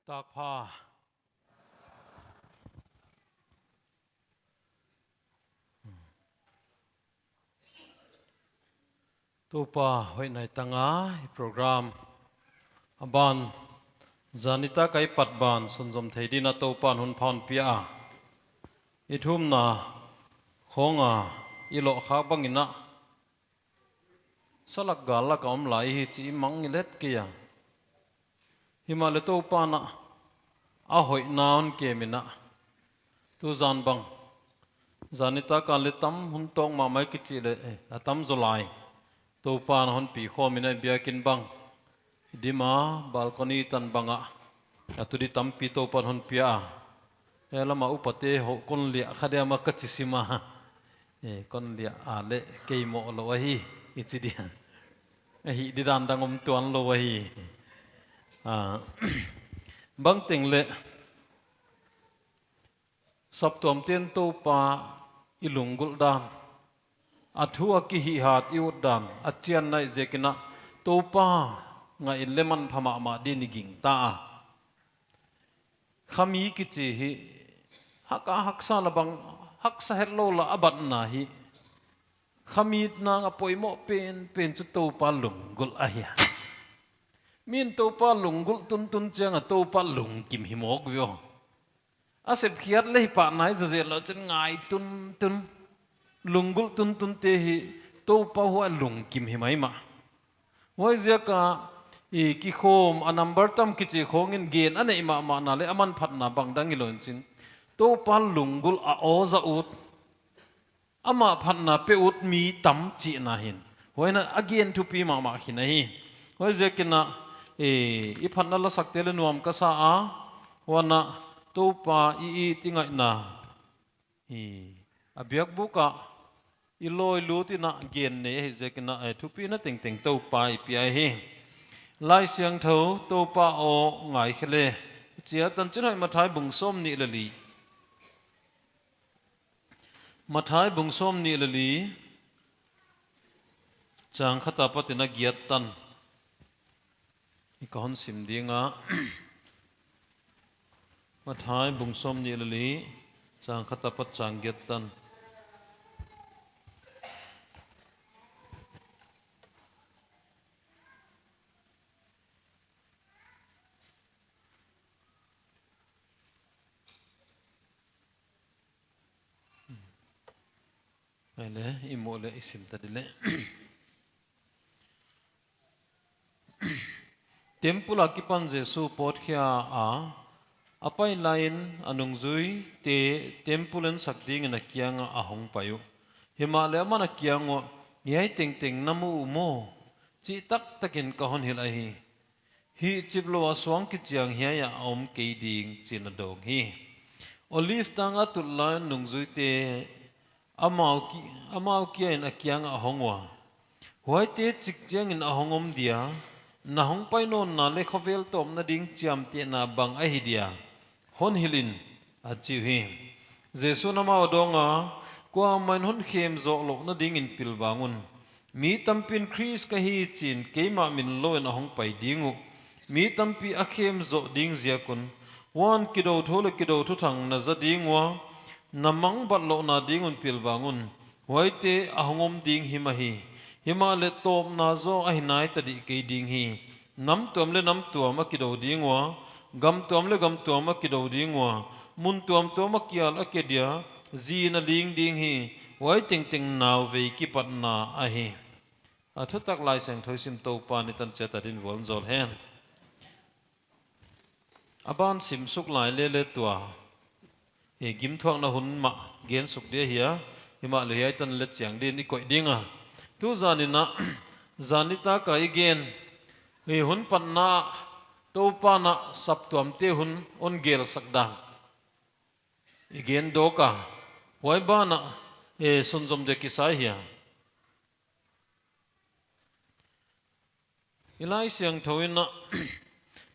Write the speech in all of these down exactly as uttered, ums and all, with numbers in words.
Takpha. Toupa hoihna i tang a, i program a ban, zan nitak a i pat ban sunzom thei dingin Toupa'n hun pha hon pia a. I thumna khong a i loh khak bangin a, salak gal lak a om lai hi chih i mangngilh het kei a. Himahleh Toupa'n a hoihna hon kem in a, tuzan bang, zan nitak a leh tam hun tawng mahmah i kichih leh, eh, a tam zaw lai Toupa'n a hon pi khawm in a, biakinn bang, dim a, balcony tan bang ah, a tu di tampi Toupa'n hon pia a. E lam a upate hou kon liah kha diam a ka chi sim a. E, kon liah a leh kei moh lou ahi, i chi dia. Ahi di dan dang om tuan lou ahi. A, bangteng leh saptuamte'n Toupa i lunggulh dan, a thu a kihihhat i ut dan, a chianna i zek in a, Toupa ngaihin leh manpha mahmah dingin i gingta a. Khami kichi hi, hak a haksa leh bang, haksa hetlou leh a batna hi, khami nang a poimoh penpen chu Toupa lunggulh ahi a. Mi'n Toupa lunggulh tuntun chiang a Toupa lungkim hi mawk ve aw. A sepkhiat leh hi pah nai zaw zel lou chin ngai tuntun, lunggulh tuntunte hi Toupa huai lungkim hi maimah. Huaiziak a, i kikhawm a number tam kichi khong in gen a neih mahmahna leh a manphatna bang dang i lou in chin, Toupa lunggulh a aw zah ut, amah phatna pe ut mi tam chihna hi'n, huai in a gen thupi mahmah khin ahi. Huaiziak in a, e, i phatna lasakte leh nuam ka sa a, huan a Toupa i it i ngaihna, i, a biakbuk ah i lawi lut in a gen nei ahih ziak in a, e, thupina tengteng Toupa i pia hi. Laisiangthou Toupa aw ngaikhe leh, i chial tan chin hoih, Matthai bung sawmnih leh li. Matthai bung sawmnih leh li, chang khat apat in a giat tan i ka hon sim ding a. Matthai bung sawmnih leh li, chang khat apat chang giat tan. Ai leh, i muh leh i sim ta di leh. Temple a kipan Jesu pawtkhia a, a pai lai in a nungzuite temple ensak dingin a kiang ah a hong pai uh. Himahleh aman a kiang uah, "Hiai tengteng na mu uh maw? Chih taktak in ka hon hilh ahi. Hihchiplou a suang kichiang hiai ah a om kei ding," chi'n a dawng hi. Olive tang a tut lai in nungzuite amau ki-, amau kia in a kiang ah a hong ua. "Huaite chik chiangin a hong om dia, na hong pai nawnna leh khovel tawpna ding chiamtehna bang ahi dia? Hon hilh in," a chi uhi. Jesu'n amau a dawng a, "Kuamah in hon khem zoh louhna dingin pilvang un. Mi tampi'n Khrist ka hi chi'n keimah min lou in a hong pai ding uh. Mi tampi a khem zoh ding ziak un, huan kidouthu leh kidouthu thang na za ding ua, na mangbat louhna ding un pilvang un. Huaite a hong om ding hi mah hi. Himahleh tawpna zaw ahi nai ta dih kei ding hi. Nam tuam leh nam tuam a kidou ding ua, gam tuam leh gam tuam a kidou ding ua, mun tuamtuam a kial a ke dia, zin a ling ding hi. Huai tengteng nauvei kipatna ahi." A thutak Laisiangthou i sim Toupa'n i tan chiat a dingin vualzawl hen. A ban sim suk lai leh leh tua, e, gimthuakna hun mah gen suk di ahi a, himahleh hiai tan leh chiang dingin i koih ding a. Tuzan in a, zan nitak a i gen, e, hun patna, Toupa'n a saptuamte hun hon gelsak dan i gen dawk a, huai ban ah, e, sunzom dek kisai hi a. I Laisiangthou in a,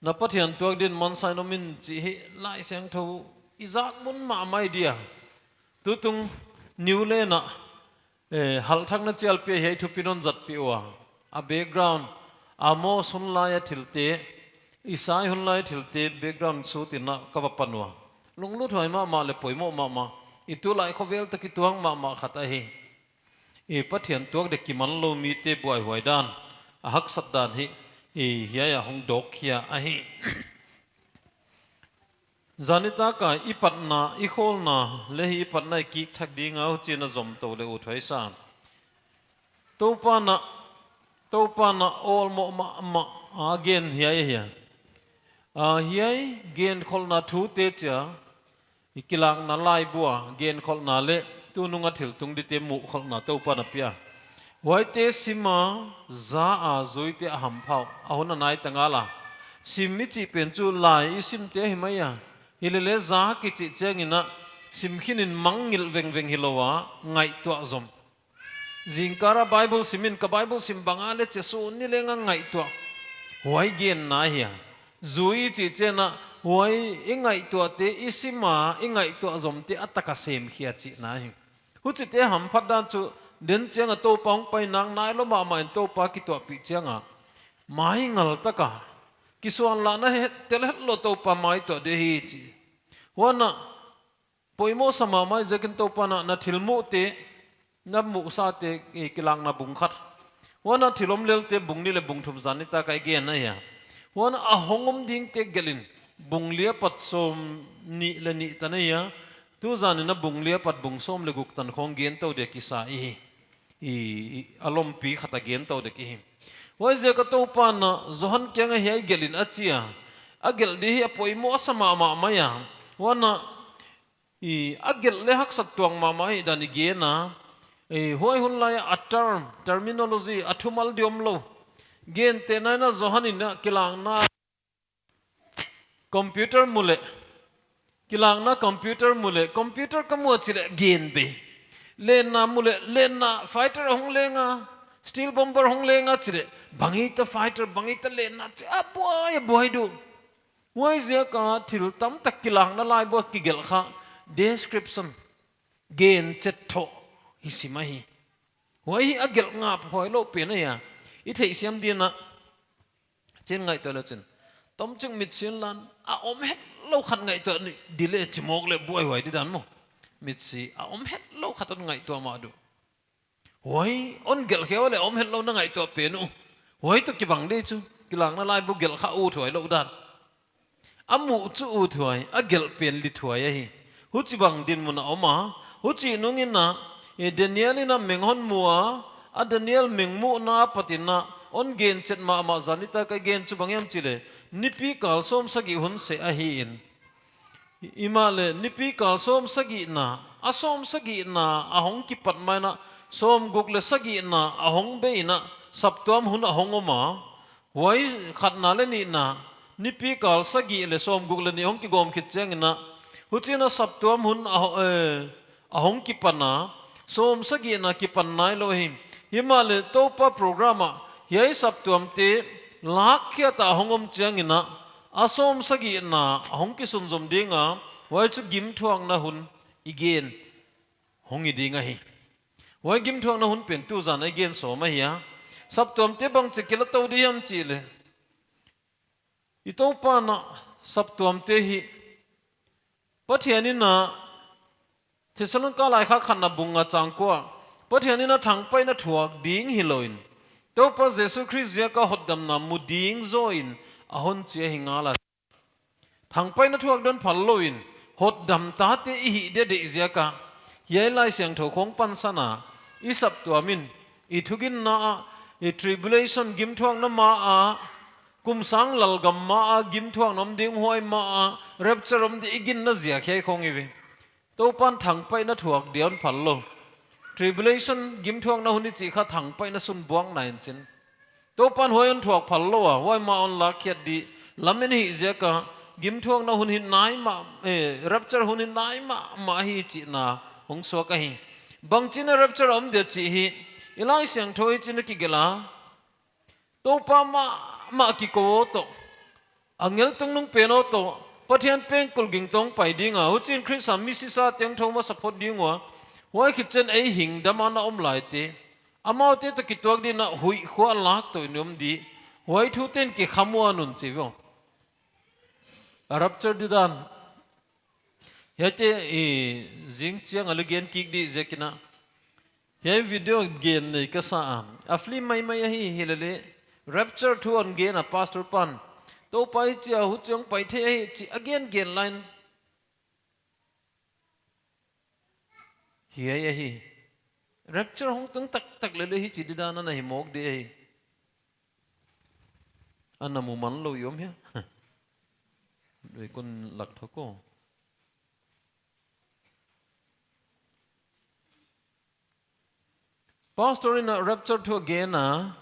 "Na Pathian tuak dingin mansa in om in," chih hi Laisiangthou i zak mun mahmah dia. Tutung New Land ah, eh, halhthakna chialpi hiai thupi hon zatpih ua. A background, Amos hun lai a thilte, Isai hun lai thilte background sut in ka va pan ua. Lunglut huai mahmah leh poimoh mahmah. I tulai khovel toh kituak mahmah khat ahi. I Pathian tuak dek kimanlou mite buaihuai dan, a haksat dan hi, i hiai a hong dawk khia ahi. Zan nitak a i patna, i khawlna, leh hi i patna i kik thak ding a, huchiin a zom tou leh uthuai sa. Toupa'n a, Toupa'n a awlmoh mahmah a gen hiai ahi a. A hiai genkholhna thute chia, i Kilakna laibu a genkholhna leh tunung a thil tung dite muhkholhna Toupa'n a pia. Huaite sim a, za a zuite a hampha uh, a hun a nai ta ngal a. Sim i chih pen chu lai i simte hi mai a. Hileleh za kichih chiangin a, sim khin in mangngilh vengveng hilou a, ngaihtuah zom. Zingkal a Bible sim in, ka Bible sim bang a leh chi sun ni leng a ngaihtuah. Huai genna hi a. Zui chih chiangin a, huai i ngaihtuahte, i sim a, i ngaihtuah zomte a tak a sem khia chihna hi. Huchite hamphat dan chu, den chiang a Toupa hong pai nak nailou mahmah in Toupa kituahpih chiang a, mai ngal tak a, kisuanlahna he, tel hetlou Toupa mai tuah ding hi chi. Huan a, poimoh sa mahmah ziakin Toupa'n a na thil muhte, na muhsate, i Kilakna bung khat. Huan a thil om lelte bung nih leh bung thum zan nitak a i gen ahi a. Huan a hong om dingte gelh in bung li apat sawmnih leh nih tan ahi a. Tuzan in a bung li apat bung sawm leh guk tan khong gen tou dia kisa i hi. I, i, a lompi khat a gen tou dek i hi. Huaiziak a Toupa'n a Johan kiang a hiai gelh in a chi a. A gelh di hi a poimoh a sa mahmah mai a. Huan a, i, a gelh leh haksat tuak mahmah hi dan i gen a. I, huai hun lai a term, terminology, a thumal di omlou. Gentehna in a Johan in a Kilakna computer mu leh, Kilakna computer mu leh, computer ka mu a chi leh gen be. Lenna mu leh, lenna fighter a hong leng a, stealth bomber hong leng a chi leh, bang hita fighter, bang hita lenna chi a buai, a buai duh. Huaiziak a thil tamtak Kilakna laibu a kigelh kha, description, gen chet thoh hi sim ahi. Huai hi a gelh ngap huai lou pen ahi a. I theihsiam dingin a, chi'n ngaihtuah leh chin. Tomchik mitsi hon lan, a om hetlou khat ngaihtuah ni, di leh chi mawk leh buaihuai di dan maw. Mitsi, a om hetlou khat hon ngaihtuah mah duh. Huai, hon gelh khia leh om hetlou na ngaihtuah pen uh. Huai toh kibang di chu, Kilakna laibu gelh kha uthuai lou dan. A muh chu uthuai, a gelh pen lithuai ahi. Huchibang dinmun a om a, huchi nungin a, i Daniel in a meng hon mu a, a Daniel meng muhna apat in a, hon gen chet mahmah zan nitak a gen chu bang hiam chi leh, nipi kal sawmsagih hun seh ahi in. Himahleh, nipi kal sawmsagihna, a sawmsagihna a hong kipat mai in a, sawmguk leh sagihna a hong bei in a, saptuam hun a hong om a, huai khatna leh nihna, nipi kal sagih leh sawmguk leh nih hong kigawm khit chiangin a, huchiin a saptuam hun a ho-, eh, a hong kipan a, sawmsagihna kipan nailou hi. Himahleh Toupa program a, hiai saptuamte lak khiat a hong om chiangin a, a sawmsagihna a hong kisunzom ding a, huai chu gimthuakna hun i gen hong hi ding ahi. Huai gimthuakna hun pen tuzan a i gen sawm ahi a. Saptuamte bangchi kila tou di hiam chi leh, i Toupa'n a saptuamte hi, Pathian in a Thessalonika laikhak khatna bung nga chang kua, Pathian in a thangpaihna thuak ding hilou in, Toupa Jesu Khrist ziak a hotdamna mu ding zaw in a hon chi ahi ngal a. Thangpaihna thuak dan phal lou in, hotdam tate i hih dede ziak a, hiai Laisiangthou khong pansan a, i saptuam in, i thuginna a, i tribulation gimthuakna ma a, kum sang lalgam ma a, gimthuakna om ding huai ma a, rapture om di i ginna ziak hiai khong i ve. Toupa'n thangpaihna thuak dia hon phal lou. Tribulation gimthuakna hun i chih kha thangpaihna sun buakna in chin. Toupa'n huai hon thuak phal lou a, huai mah hon lak khiat di. Lamen hi ziak a, gimthuakna hun hi nai mah, eh, rapture hun hi nai mahmah hi chihna hong suak ahi. Bangchi'n a rapture om dia chih hi, i Laisiangthou hi chi'n a kigelh a. Toupa mahmah kikou toh, angel tungnungpen toh, Pathian pengkul gingta hong pai ding a, huchiin Khrist a misisa teng thou masa phot ding ua, huai khit chiang ei hing dam a na om laite, amaute toh kituak dingin a huih khua lak toh in om di, huai thute'n kikham ua un chi ve. A rapture didan. Hiaite i zing chiang a leng gen kik di ziakin a. Hiai video gen nei ka sa a. A film maimai ahi, hilele. Rapture thu a gen a pastor pan. Toupa hichi a huchiang pai thei ahi chih a gen gen lai in. Hiai ahi. Rapture hong tung taktak lele hichi didan ana hi mawk di ahi. Ana mu man lou i om hia. Doi kon lak thak o. Pastor in a rapture thu a gen a.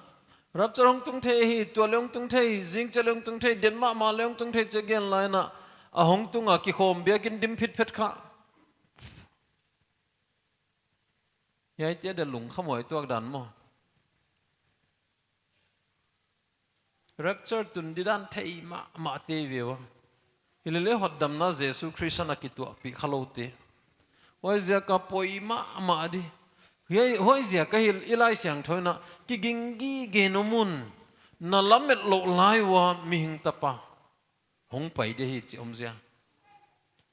Rapture hong tung thei hi, tua leng hong tung thei, zing chiang leng hong tung thei, den mahmah leng hong tung thei chih gen lai in a. A hong tung a kikhawm biakinn dim phitphet kha. Hiaite dia lungkham huai tuak dan maw. Rapture tun didan thei mahmah te ve ua. Hilele hotdamna Jesu Khrist ana kituahpih kha lou te. Huaiziak a poi mahmah di. Hiai, huaiziak a hil i Laisiangthou in a kiging gige na mun. Na lamet louh lai ua mihing tapa. Hong pai di hi chih omzia.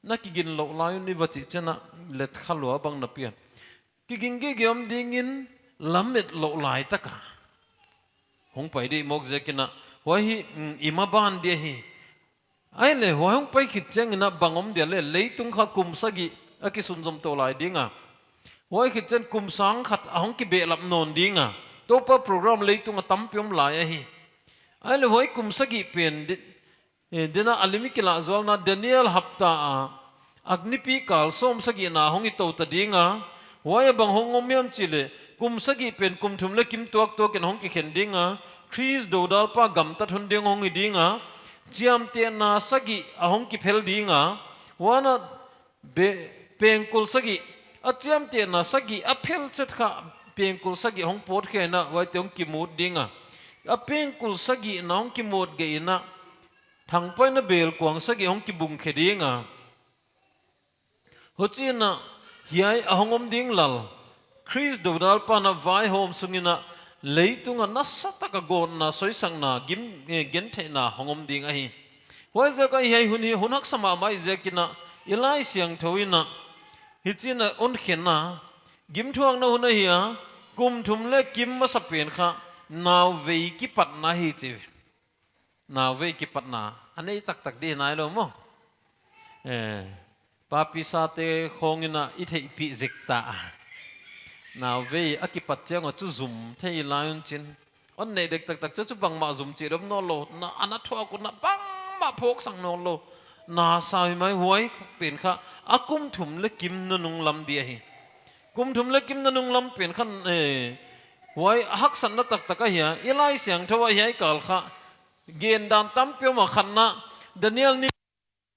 Na kigin louh lai un i va chih chiang a let kha lua bang na pia. Kiging gige om dingin lamet louh lai taka. Hong pai di mawk ziakin a. Huai hi, mm, i maban di ahi. Ahihleh huai hong pai khit chiangin a bang om dia leh leitung kha kum sagih a kisunzom tou lai ding a. Huai khit chiang kum sang khat a hong kibehlap nawn ding a. Toupa program leitung a tampi om lai ahi. Ahihleh huai kum sagih pen di, Eh, dena a lim i kilah zualna Daniel hapta a, Agnipi kal sawm sagihna hong i tou ta ding a, huai a bang hong om hiam chih leh, kum sagih pen kum thum leh kim tuaktuak in hong kikhen ding a, Khrist dodalpa gamtat hun ding hong hi ding a, chiamtehna sagih a hong kiphel ding a, huan a be-, pengkul sagih, a chiamtehna sagih, a phel chet kha pengkul sagih hong pawt khe in a, huaite hong kimut ding a. A pengkul sagihna hong kimut gei in a, thangpaihna belkuang sagih hong kibung khe ding a. Huchiin a, hiai a hong om ding lal, Khrist dodalpa'n a vaihawm sungin a, leitung a nasatak a gawtna, soisakna, gim, eh, gentheihna hong om ding ahi. Huaiziak a hiai hun hi hun haksa mahmah ziakin a, i Laisiangthou in a, hichiin a hon khen a, gimthuakna hun ahi a, kum thum leh kim masa pen kha, nauvei kipatna hi chi. Nauvei kipatna, a nei taktak di nai lou maw. Eh, papi sate khawng in a i theihpih zek ta a. Nauvei a kipat chiang a chu zum thei lai un chin. Hon neih dek taktak chu chu bangmah zum chih dom nawn lou. Na, ana thuak un a bangmah phawksak nawn lou. Na sa hi mai huai pen kha a kum thum leh kim nunung lam di ahi. Kum thum leh kim nunung lam pen kha, eh, huai a haksatna taktak ahi a. I Laisiangthou a hiai kal kha. Gen dan tampi om a, khatna, Daniel ni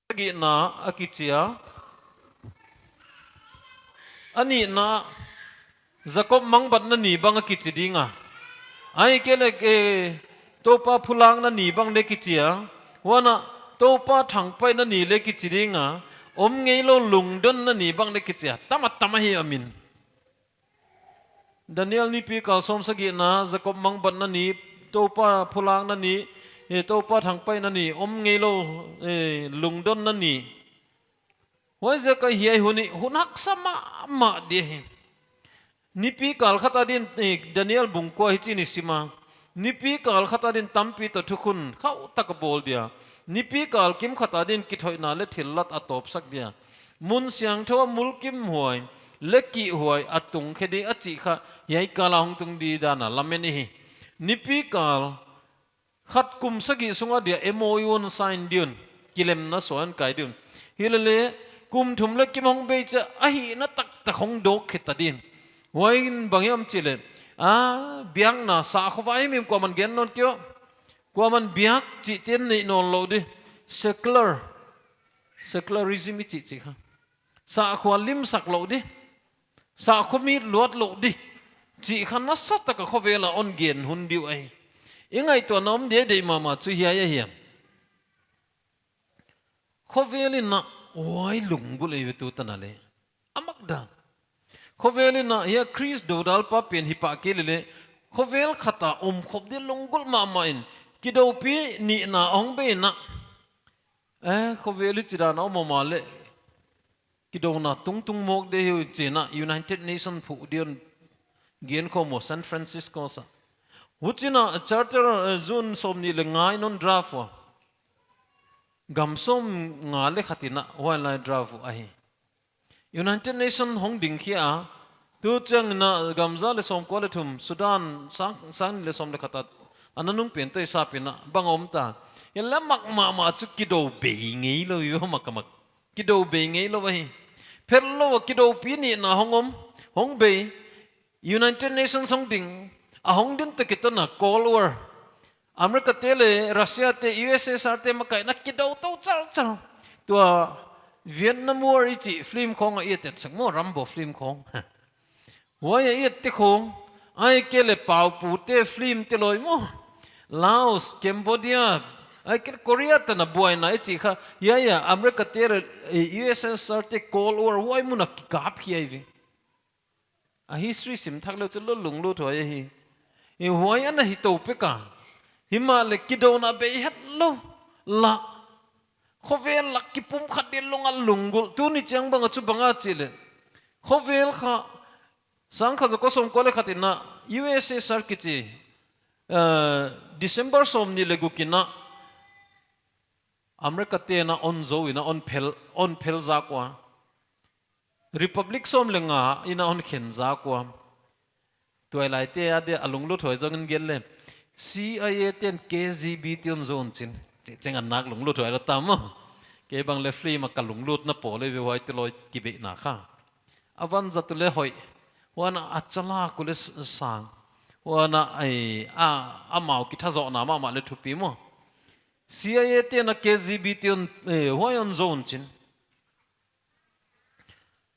sagihna a kichi a. A nihna, Jakob mangbatna ni bang a kichi ding a. Ahihkeileh, eh, Toupa phulakna ni bang leng kichi a. Huan a, Toupa thangpaihna ni leng kichi ding a. Om ngeilou lungdonna ni bang leng kichi a. Tam a tam ahi a min. Daniel nipi kal sawm sagihna, Jakob mangbatna ni, Toupa phulakna ni, eh, Toupa thangpaihna ni, om ngeilou, eh, lungdonna ni. Huaiziak a hiai hun hi, hun haksa mahmah di ahi. Nipi kal khat a din, eh, Daniel bung kua hichiin i sim a. Nipi kal khat a din tampi toh thukhun khauh tak a bawl dia. Nipi kal kim khat a din kithoihna leh thillat a tawpsak dia. Mun siangthou a mulkimhuai leh kihhuai a tung khe di a chih kha hiai kal a hong tung di dan a lamen hi. Nipi kal khat kum sagih sung a dia M O U hon sign di un. Kilemna suan kai di un. Hilele kum thum leh kim hong bei chiang a hihna taktak hong dawk khe ta din. Huai in bang hiam chih leh. A, biakna sakhaw vai mi kuaman gen nawn kei uh. Kuaman biak chih ten neih nawn lou di. Secular. Secularism i chih chih kha. Sakhaw limsak lou di. Sakhaw mit luat lou di. Chih kha nasatak a khovel a hon gen hun di uh ahi. I ngaihtuahna om deihdeih mahmah chu hiai ahi a. Khovel in a huai lunggulh ei ve tutan a leh. A mak dan. Khovel in a hiai Khrist dodalpa pen hi pah kei lele. Khovel khat a om khop di lunggulh mahmah in. Kidoupi nihna hong bei in a. Eh, khovel i chih dan a om mah leh, kidouna tungtung mawk di hi uh chi'n United Nation phuh di uh gen khawm uh San Francisco ah. Huchi'n charter, eh, June sawmnih leh nga in hon draft ua. Gam sawmnga leh khat in huai lai draft uh ahi. United Nation hong ding khia a, tu chiangin gam za leh sawmkua leh thum, Sudan sang, sang nih leh sawm leh khat ah, a nanung pen toh i sap in bang om ta. Himahleh mak mahmah chu kidou bei ngeilou uh, mak a mak. Kidou bei ngeilou ahi. Phelh lou a kidoupi nihna hong om, hong bei. United Nations hong ding, a hong ding toh kiton a Cold War. America te leh Russia te, U S S R te makaihna kidou tou chalchal. Tua Vietnam War i chih film khawng a i et sak maw, Rambo film khawng. Huai a i et te khawng, ahihkeileh Paupute film te loi maw. Laos, Cambodia, ahihkeileh Korea tan a buaina i chih kha, hiai a America te leh, eh, U S S R te Cold War huai mun a kikap khia hi ve. A history sim thak leh chu lunglut huai ahi. I huai ana hi tou pek a. Himahleh kidouna bei hetlou. La. Khovel lak kipumkhat di lung a lunggulh. Tuni chiang bang a chu bang a chih leh. Khovel kha. Sang khat za kua sawmkua leh khat in U S S R kichi. Eh, December sawmnih leh guk in America te'n hon zou in hon phel, hon phel zak ua. Republic sawm leh nga in hon khen zak ua. Tuailai te a dia a lunglut huai zongin gen leh. C I A te'n K G B te hon zou un chi'n. Chi, cheng a nak lunglut huai lou tam maw. Kei bang leh film a ka lunglutna pawl leh ve huai te loi kibeina kha. A van zat uh leh hoih. Huan a chalak uh leh s-, sang. Huan a, ai, a, amau kithazohna mahmah leh thupi maw. C I A te'n K G B te hon, eh, huai hon zou un chi'n.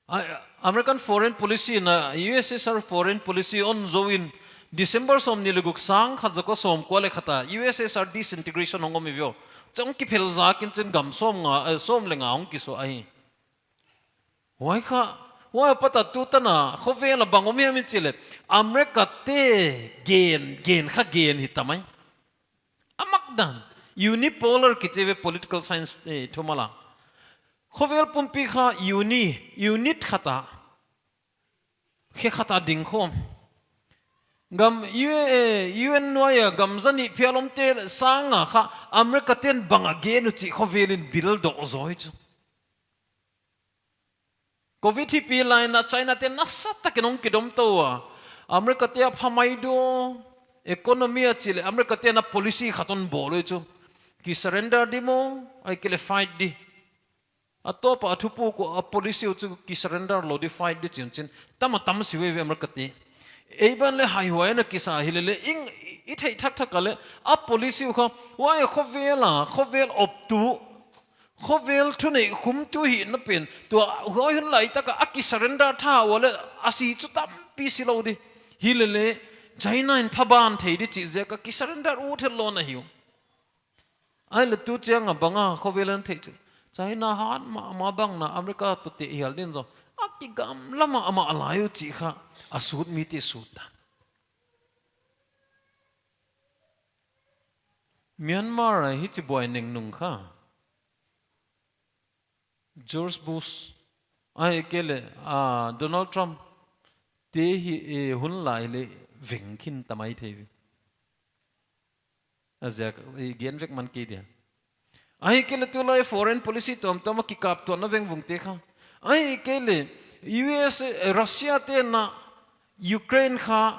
A, American foreign policy in U S S R foreign policy hon zou in December sawmnih leh guk sang khat za kua sawmkua leh khat a U S S R disintegration hong om hi ve uh. Chong kiphel zak in chi'n gam sawmnga, eh, sawm leh nga hong kisuak ahi. Huai kha, huai apat a tutan a, khovel a bang om hiam i chih leh, America te gen, gen kha gen hi ta mai. A mak dan, unipolar kichi ve political science, eh, thumal a. Khovel pumpi kha uni, unit khat a, khe khat a ding khawm. Gam U-, eh, U N nuai a gam zanih phial omte sang a kha America te'n bang a gen uh chih khovel in bil doh zaw hi chu. Covid hipi lai in China te nasatak in hong kidom tou a. America te a phamai di uh, economy a chih leh America te'n policy khat hon bawl uh chu. Ki surrender di maw, ahihkeileh fight di. A tawp a thupuk uh a policy uh chu ki surrender lou di, fight di chi'n chi'n. Tam a tam si ve ve America te. Ei ban leh haihuai ana kisa hi leh leh ing i theih thakthak a leh a policy uh kha. Huai khovel a, khovel optu. Khovel thuneih khumtu hihna pen, tua huai hun laitak a a ki surrender tha ua leh a si chu tampi si lou di. Hi leh leh, China in phaban thei di chih ziak a ki surrender ut hetlou na hi uh. Ahihleh tu chiang a bang a khovel in theih chu. China hat mahmah bang in America toh teh hial din zaw. A kigamla mahmah lai uh chih kha a sut mite sut dan. Myanmar a hichi buai neng nung kha. George Bush, ahihkeileh, ah, Donald Trump, te hi, eh, hun lai leh veng khin ta mai thei ve. A ziak, eh, gen vek man kei dia. Ahihkeileh tulai foreign policy tuamtuam a kikap tuan a vengvung te kha. Ahihkeileh U S, eh, Russia te'n Ukraine kha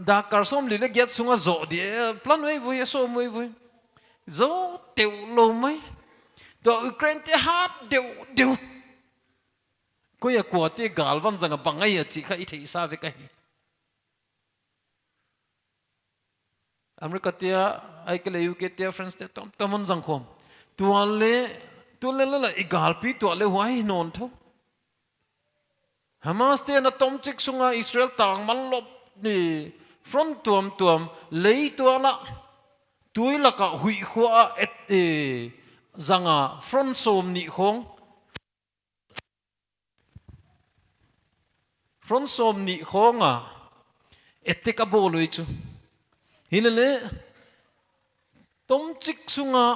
dak kal sawmli leh giat sung a zoh di, eh, plan vei vui, a sawm vei vui. Zoh teuh lou mai. Tua Ukraine te hat deuhdeuh. Koi a kuate galvan zang a bang ahia chih kha i theihsa vek ahi. America te a, ahihkeileh U K te a, France te a, tuamtuam hon zang khawm. Tua leh, tu leh leh leh i galpi tuah leh huai nawn tho. Hamas te'n tomchik sung a Israel tangmang lop ni front tuamtuam lei tual a tui lak a huih khua a et, eh, zang a front sawmnih khawng. Front sawmnih khawng a attack a bawl uh chu. Hi leh leh, tomchik sung a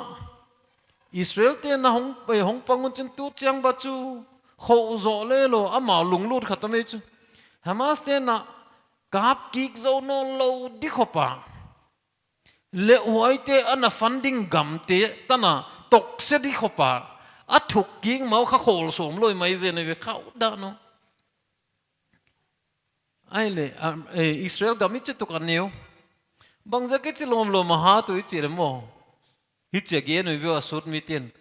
Israel te'n a hong, eh, hong pang un chin tu chiang bang chu khauh zoh lel lou, amau lunglut khat om ei chu. Hamas te'n a kap kik zou nawn lou di khop a, leh huaite ana funding gamte tan a tokse di khop a, a thuk kik mau kha khawl sawm lou mai zen ve khauh dan uh. Ahihleh, am, eh, Israel gam i chi tuk a neu. Bangziak i chi lawmlawm a hat uh i chih leh maw, hichi a gen uh ve a sut mi te'n,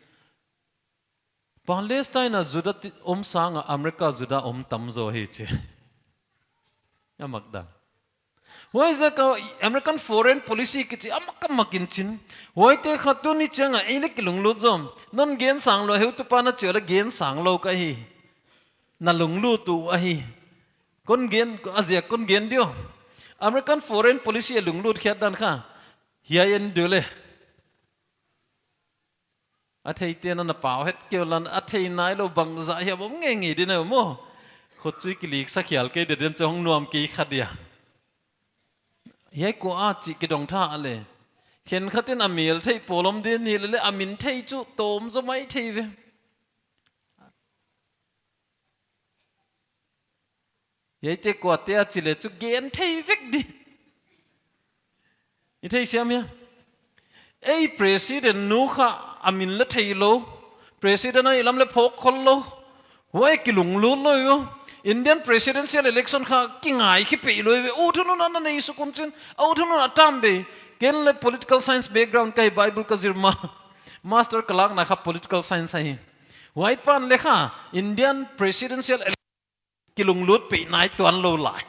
Palestine a Juda ti-, om sang a America Juda om tam zaw hi chi. A mak dan. Huaiziak a American foreign policy kichi a mak a mak in chin. Huaite kha tuni chiang a ei leh kilunglut zom. Non gen sang lou, heutupa'n a chi leh gen sang lou ka hi. Na lunglut uh ahi. Kon gen, a ziak kon gen diam. American foreign policy a lunglut khiat dan kha. Hiai en diu leh. A theite'n ana pau het kei un, a thei nailou bangzah hiam om ngeingei di na maw. Khut chu i kilik sa khial kei di den chu hong nuam kei kha dia. Hiai kua a chih kidong tha leh, khenkhat in a mel thei pawl om di ni leh leh a min thei chu tawm zaw mai thei ve. Hiaite kuate a chi leh chu gen thei vek di. I thei siam hia? Ei president nu kha a min leh theilou. President a i lam leh phawk khol lou. Huai kilunglut lou uh. Indian presidential election kha kingai khi pei lou ve. U thunun ana nei suk un chin. U thunun a tam be. Ken leh political science background ka hi, Bible ka zir ma. Master ka lakna kha political science ahi. Huai pan leh kha Indian presidential kilunglut pi nai tuan lou lai.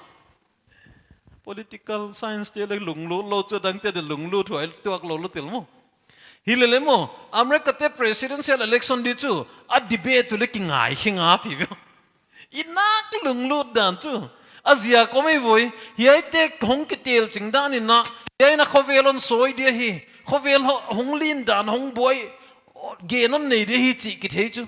Political science te leh lunglut lou chu dangte de lunglut huai tuak lou lou tel maw. Hi leh leh maw, America te presidential election di chu a debate uh leh kingai khinga pi ve. I nak lunglut dan chu. A ziak om ei voi, hiaite hong kitel ching dan in a, hiai in a khovel hon sawi di hi. Khovel ho-, hong lin dan hong buai, gen hon nei di hi chih kithei chu.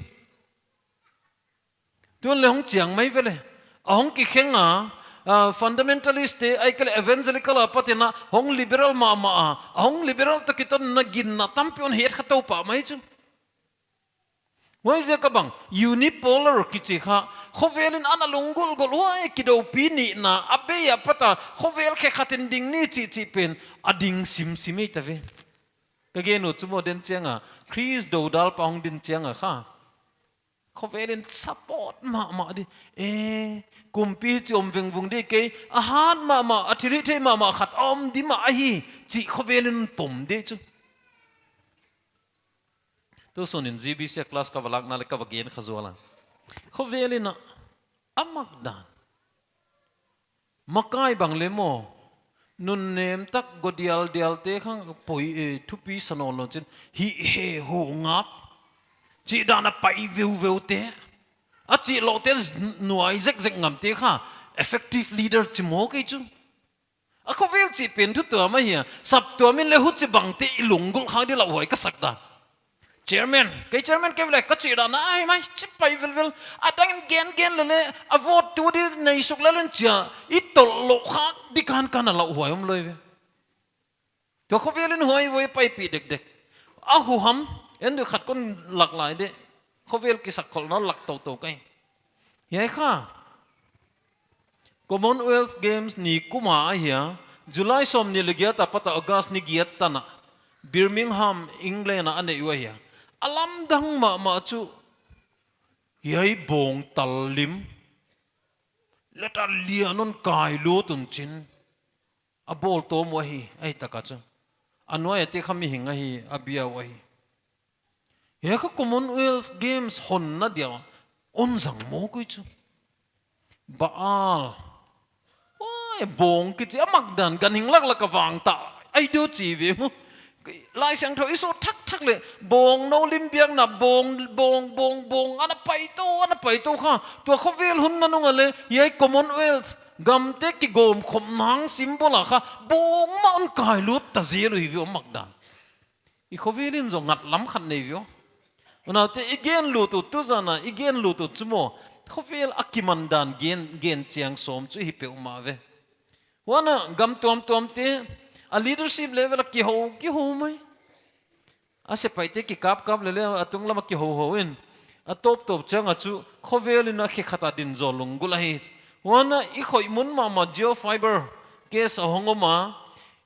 Tun leh hong chiang mai ve leh. A hong kikheng a, ah, fundamentalist te, ahihkeileh evangelical apat in a, hong liberal mahmah a, a hong liberal toh kiton in a ginna tampi hon het kha tou pah mai chu. Huaiziak a bang, unipolar kichi kha, khovel in ana lunggulh gulh huai kidoupi nihna, a bei apat a, khovel khe khat in ding ni chih chih pen, a ding simsim ei ta ve. Ka gen uh chu maw den chiang a, Khrist doudal pa hong din chiang a kha. Khovel in support mahmah di. Eh, kumpi chu om vengvung di kei. A hat mahmah, a thilhihtheih mahmah khat om di mah ahi. Chih khovel in pom di chu. Tu sun in G B C a class ka va lakna leh ka va gen kha zual a. Khovel in a, a mak dan. Makai bang leh maw, nunnem tak godial dial te khang poi, eh, thupi sa nawn lou chin, hi he hu ngap. Chih dan a pai veuveu te. A chih lou te nuai zekzek ngam te kha, effective leader chi maw kei chu. A khovel chih pen thu tuam ahi a, saptuam in leh huchibang te i lunggulh khak di lauhuai ka sak dan. Chairman, kei chairman kei leh ka chih dan a, ai mai, chi pai velvel. A dang in gen gen leh leh, a vote tu di nei suk lel in chia, i tolh lou khak di kan kan a lauhuai om lou ei ve. Tua khovel in huai voi paipih dekdek. A huham, en di khat kon lak lai di. Khovel kisakkholhna lak toutou kei. Hiai kha. Commonwealth Games ni kum a ahi a, July sawmnih leh giat apat a August ni giat tan a, Birmingham, England a a neih uh ahi a. A lamdang mahmah chu, hiai bawngtal lim, leh ta lian hon kailut un chin, a bawl tawm uh ahi, ahi tak a chu. A nuai a te kha mihing ahi, a bia uh ahi. Hiai kha Commonwealth Games honna dia, hon zang maw kei chu. Baal. Huai, bawng kichi a mak dan, ganhing laklak a vang ta. Ai diu chi ve maw. Laisiangthou i sawt thakthak leh, bawng nou lim biakna, bawng, bawng, bawng, bawng, ana pai tou, ana pai tou kha. Tua khovel hun nanung a leh, hiai Commonwealth, gamte kigawmkhop nang symbol a kha, bawng mah hon kailut ta zel uh hi ve aw mak dan. I khovel in zong ngat lam khat nei ve aw. Unaute i gen lut uh tu zan a, i gen lut uh chu maw, khovel a kiman dan gen, gen chiang sawm chu hi peuhmah ve. Huan a gam tuamtuam te, a leadership level a kihou, kihou mai. A sepaihte kikapkap lele a tunglam a kihouhou in, a tawptawp chiang a chu khovel in a khe khat a din zaw lunggulh ahi. Huan a i khoih mun mahmah Jio Fiber case a hong om a,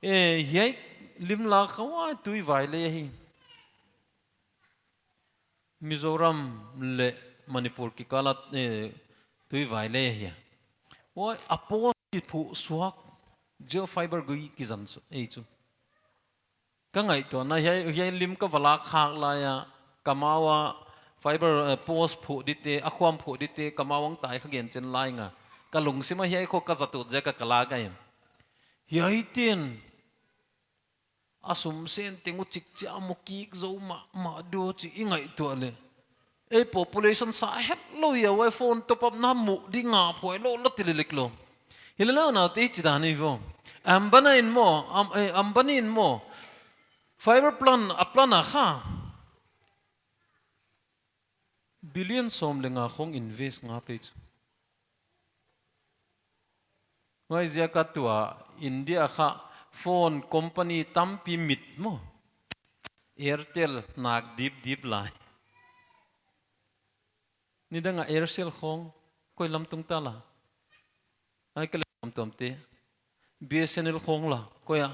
eh, hiai lim lak kha huai Tuivai lei ahi. Mizoram leh Manipur kikal a, eh, Tuivai lei ahi. Huai a post kiphuh suak Jio Fiber gui kizan su, ei chu. Ka ngaihtuahna hiai, hiai lim ka va lak khak lai a, ka mau a fiber, eh, post phuh dite, a khuam phuh dite, ka mau a hong tai kha gen chen lai nga. Ka lungsim a hiai khong ka zat ut ziak a ka lak ahi. Hiaite'n a sum sen teng uh chik chia mu kik zou mahmah diam chih i ngaihtuah leh, ei population sa hetlou a, huai phone top up na mu di nga phuai lou lou ti lelek lou. Hilele unaute, chih dan hi vo. Ambani in maw, Am-, eh, Ambani in maw, fiber plant a plant a kha billion sawm leh nga khong invest ngap ei chu. Huaiziak a tua India kha phone company tampi mit maw, Airtel nak dipdip lai. Nidang a Aircel khong koi lam tung ta la? Ai ka leh tuamtuamte. B S N L khong la, koi a?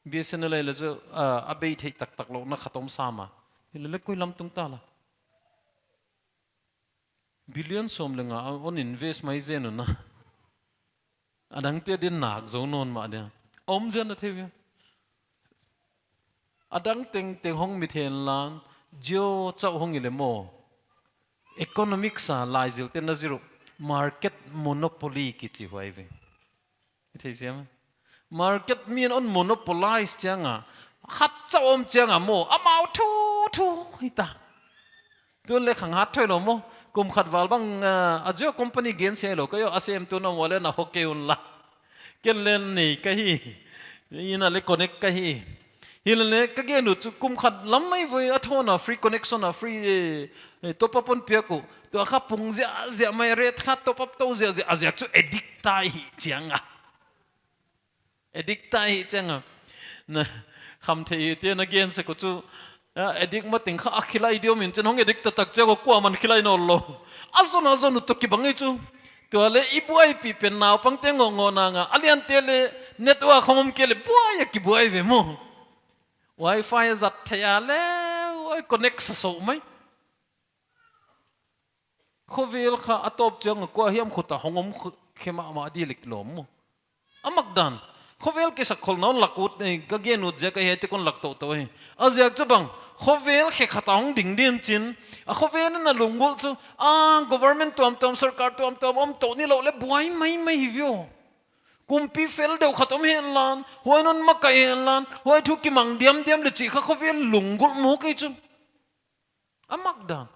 B S N L ei leh chu, ah, a bei thei taktak louhna khat om sam a. Hilele koi lam tung ta la? Billion sawm leh nga a hon invest mai zen un a, a dangte din nak zou nawn mah dia. Om zen a thei ve. A dang tengteng hong mit hen lan, Jio chauh hong hi leh maw, economics a laizilte na zir uh, market monopoly kichi huai ve. I thei siam? Market mi'n hon monopolize chiang a, khat chauh om chiang a maw, amau thu thu hita. Tun leh khang hat thoi lou maw. Kum khat val bang, ah, a Jio company gen se lou ka yo, a sem tu na maw leh na hok kei un la. Ken leh nei ka hi. Ina leh connect ka hi. Hilele ka gen uh chu kum khat lam mai voi a thawn a free connection a free, eh, eh, top up hon piak uh. Tua kha pung ziahziah mai, rate kha top up tou ziahziah, a ziak chu addict ta hi chiang a. Addict ta hi chiang a. Na, khamtheite na gen sek uh chu, a, addict ma teng kha a khilai diam in chen hong addict taktak chiang uh kuaman khilai nawn lou. A zon a zon uh toh kibang ei chu. Tua leh i buaipih pen naupangte ngohngoh nang a, a liante leh network hong om kei leh buai a kibuai ve maw. Wifi a zat thei a leh, huai connect sa sou mai. Khovel kha a tawp chiang a kua hiam khut a hong om khe mahmah di lek lou maw. A mak dan. Khovel kisakholna hon lak ut, eh, ka gen ut ziak a hiaite kon lak toutou hi. A ziak chu bang, khovel khe khat a hong ding din chin, a khovel in a lunggulh chu, a, government tuamtuam, sorkar tuamtuam om tou ni lou leh buai maimai hi viau. Kumpi fel deuh khat om hen lan, huai in hon makaih hen lan, huai thu kimang diamdiam leh chih kha khovel lunggulh mawk ei chu. A mak dan.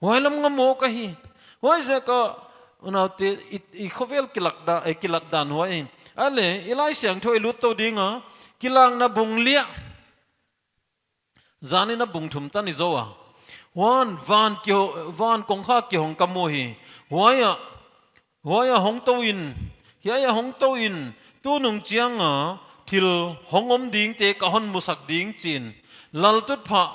Huai lam nga mawk ahi. Huaiziak a unaute, i, i khovel kilat dan, eh, kilat dan huai. A leh, i Laisiangthou i lut tou ding a, Kilakna bung li ah. Zan in a bung thum tan i zou a. Huan, van kiho-, van kongkha kihong ka mu hi. Huai a, huai a hong tou in, hiai a hong tou in, tunung chiang a thil hong om dingte ka hon musak ding chi'n, laltutphah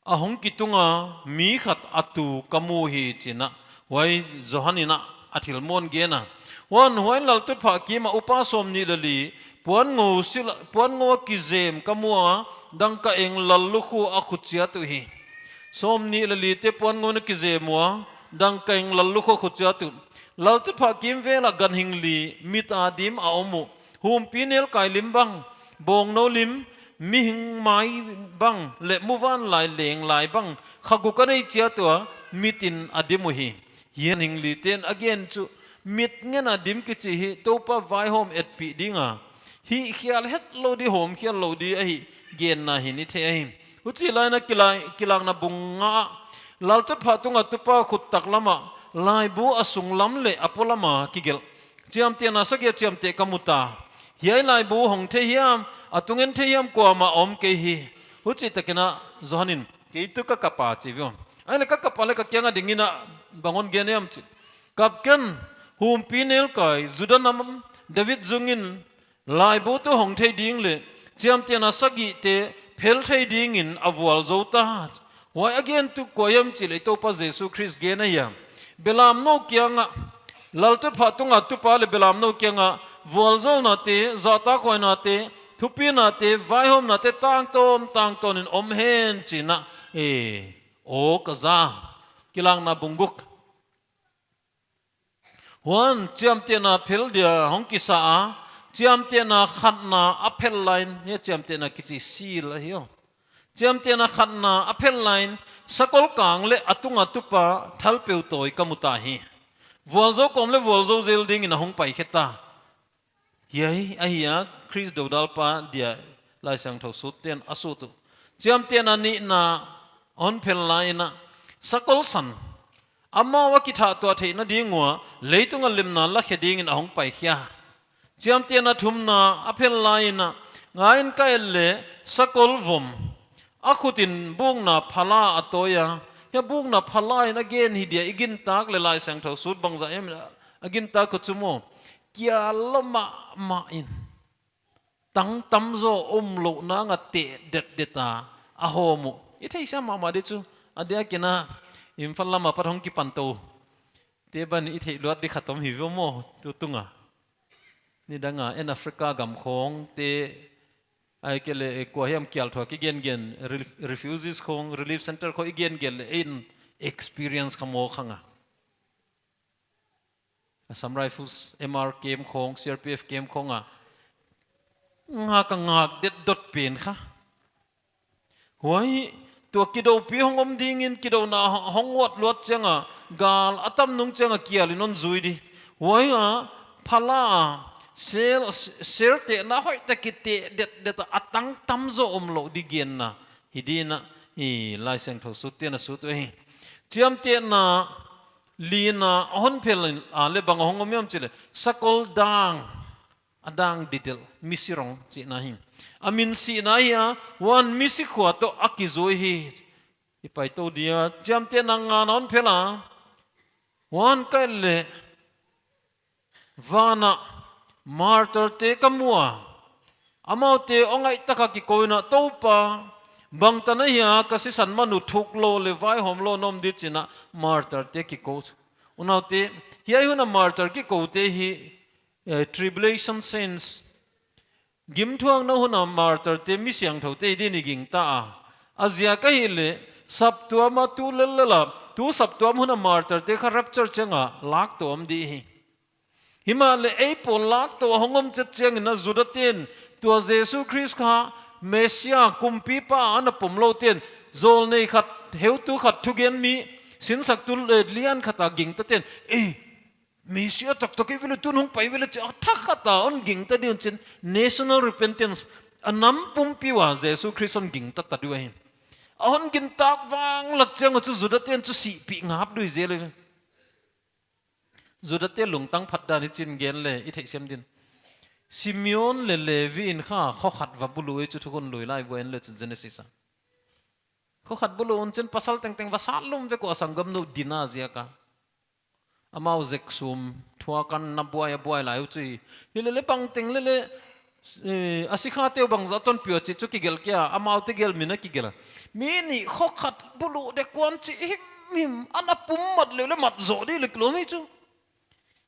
a hong kitung a mi khat a tu ka mu hi chi'n a, huai Johan in a thil mun gen a. Huan huai laltutphah kim a upa sawmnih leh li, puan ngou sil, puan ngou a kizem ka mu a, dangkaeng lallukhu a khut chiat uhi. Sawmnih leh lite puan ngou in a kizem ua, dangkaeng lallukhu a khut chiat uh. Laltutphah kimvel ah ganhing li, mit a dim a om uh. Humpinelkai lim bang, bawngnou lim, mihing mai bang leh muvanlai lenglai bang, kha guk a nei chiat ua, mit in a dim uhi. Hiai ganhing lite'n a gen chu, mit ngen a dim kichi hi, Toupa vaihawm etpih ding a, hihkhial hetlou di, hawmkhial lou di ahih genna hi i thei ahi. Huchi lai in a Kilak-, Kilakna bung nga ah, laltutphah tung a tupa khut taklam ah, laibu a sunglam leh a polam a kigelh chiamtehna sagih a chiamteh ka mu ta. Hiai laibu hong thei hiam, a tung en thei hiam kuamah om kei hi. Huchi tak in a Johan in, kei tuh ka kap a chi viau. Ai leh ka kap a leh ka kiang a ding in a bang hon gen hiam chi. Kap ken, Humpinelkai, Juda nam, David zung in, Laibu toh hong thei ding leh chiamtehna sagihte phel thei dingin a vualzou ta. Huai a gen tuh kua hiam chih leh Toupa Jesu Khrist gen ahi a. Belamnou kiangah, laltutphah tunga tupa leh belamnou kiangah vualzouhnate, zahtakhuainate, thupinate, vaihawmnate tangtawn tangtawnin om hen chi'n a, e, aw ka za. Kilakna bung guk. Huan chiamtehna phel dia hong kisa a, chiamtehna khatna a phel laiin, hiai chiamtehna kichi seal ahi aw. Chiamtehna khatna a phel laiin, sakol kang leh a tunga tupa thalpeu tawi ka mu ta hi. Vualzou kawm leh vualzou zel dingin a hong pai khe ta. Hiai ahi a Khrist dodalpa dia Laisiangthou sutte'n a sut uh. Chiamtehna nihna hon phel laiin a, sakol san, amau a kithahtuah theihna ding ua leitunga lemna lakhe dingin a hong pai khia. Chiamtehna thumna a phel laiin a, ngaiin ka et leh sakol vom, a khutin bukna phala a tawi a. Hiai bukna phalain a gen hi dia i gintak leh Laisiangthou sut bangzah hiam a gintak uh chu maw, kial lua mahmahin, tang tamzaw omlouh nanga teh detdet a, a hawm uh. I theisiam mahmah di chu, a diakin a Imphal lama pat hong kipan tou te ban i theih luat di khat om hi ve maw, tutunga. Nidanga en Africa gam khawngte, ahihkeileh, e, kua hiam kial thuak i gengen, relief, refugees khawng, relief center khawng i gengen leh en experience kha maw khang a. Assam Rifles, M R camp khawng, C R P F camp khawng a ngak a ngak det dot pen kha. Huai, tua kidoupi hong om dingin, kidouna hong uat luat chianga, gal a tam nung chianga kialin hon zui di. Huai a, phala a, sel, sel tehna hoihtak kiteh detdet a, a tang tamzaw omlouh di genna hi di'n a, i Laisiangthou sutte'n a sut uh hi. Chiamtehna lina a hon phel a leh bang a hong om hiam chih leh, sakol dang, a dang didelh, misi rong chihna hi. A min sihna hi a, huan misi khua toh a kizui hi. I pai tou dia, chiamtehna ngana hon phel a, huan ka et leh, vana martyrte ka mu a, amaute aw ngaihtak a kikouin a, Toupa, bangtan ahia ka sisan man uh thuklou leh vaihawmlou na om di chi'n a martyrte kikou. Unaute, hiai hun a martyr kikoute hi, eh, tribulation saints, gimthuakna hun a martyrte, mi siangthoute hi di'n i gingta a. A ziak ahihleh, saptuam a tu lellel a, tu saptuam hun a martyrte kha rapture chianga lak toh om di hi. Himahleh ei pawl lak toh a hong om chet chiangin a Judate'n, tua Jesu Khrist kha Messia kumpipa ana pomloute'n, zawlnei khat, heutu khat, thugen mi, sinsaktu, eh, lian khat a gingtate'n, ei, Messia taktak ei ve leh tun hong pai ve leh chi a thakhat a hon gingta di un chi'n, national repentance, a nam pumpi ua Jesu Khrist hon gingta ta di uh ahi. A hon gintak vanglak chiang uh chu Judate'n chu sihpih ngap di uh zel e. Judate lungtang phat dan i chin gen leh i theihsiam di'n. Simeon leh Levi in kha khokhat va bulu ei chu Thukhun Lui laibu en leh chu Genesis a. Khokhat bulu un chi'n pasal tengteng va sat lum vek ua, sanggamnu Dina ziak a. Amau zek sum thuak an na buai a buai lai uh chu hi. Hilele bangteng lele, eh, a sikhate uh bangzah tonpih ua chih chu kigelh kei a, amaute gelh min a kigelh a. Mi nih khokhat bulu dek ua chih himhim, ana pum mat leh leh mat zoh di leh kilawm hi chu.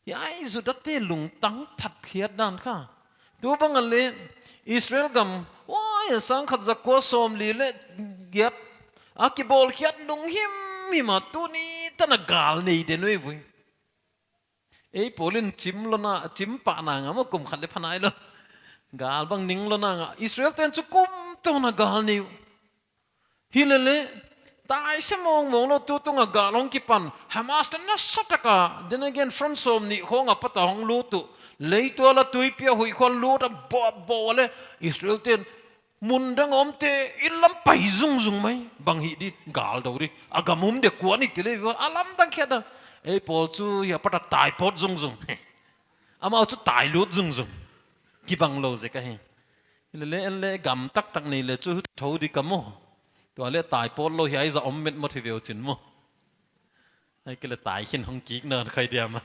Hiai Judate lungtang phatkhiat dan kha. Tu bang a leh Israel gam, huai a sangkhat zakua sawmli leh giat a kibawlkhiat nung himhim a tuni tan a gal nei den uh eive. Ei pawl in chim lou na, chim pah na ngam a, kum khat leh pha nailou. Gal bang ning lou na ngam a, Israelte'n chu kum tawna gal nei uh. Hilele, tai se mawngmawng lou tu tunga gal hong kipan, Hamas te nasatak a, then again front sawmnih khawng apat a hong lut uh. Leitual a tuipi a huih khua lut a bawl a bawl leh, Israelte'n mun dang a omte inn lam pai zungzung mai, bang hih di, gal dou di, a gam um dek ua ni ti leh, a lamdang khiat a. Ei pawl chu hiai apat a tai pawt zungzung. Amau chu tai lut zungzung. Kibanglou zek ahi. Lele en leh gam taktak nei leh chu thou di ka maw. Tua leh tai pawt lou hiai zah om metmawt hi ve uh chin maw. Ahihkeileh tai khin hong kik na khai diam a.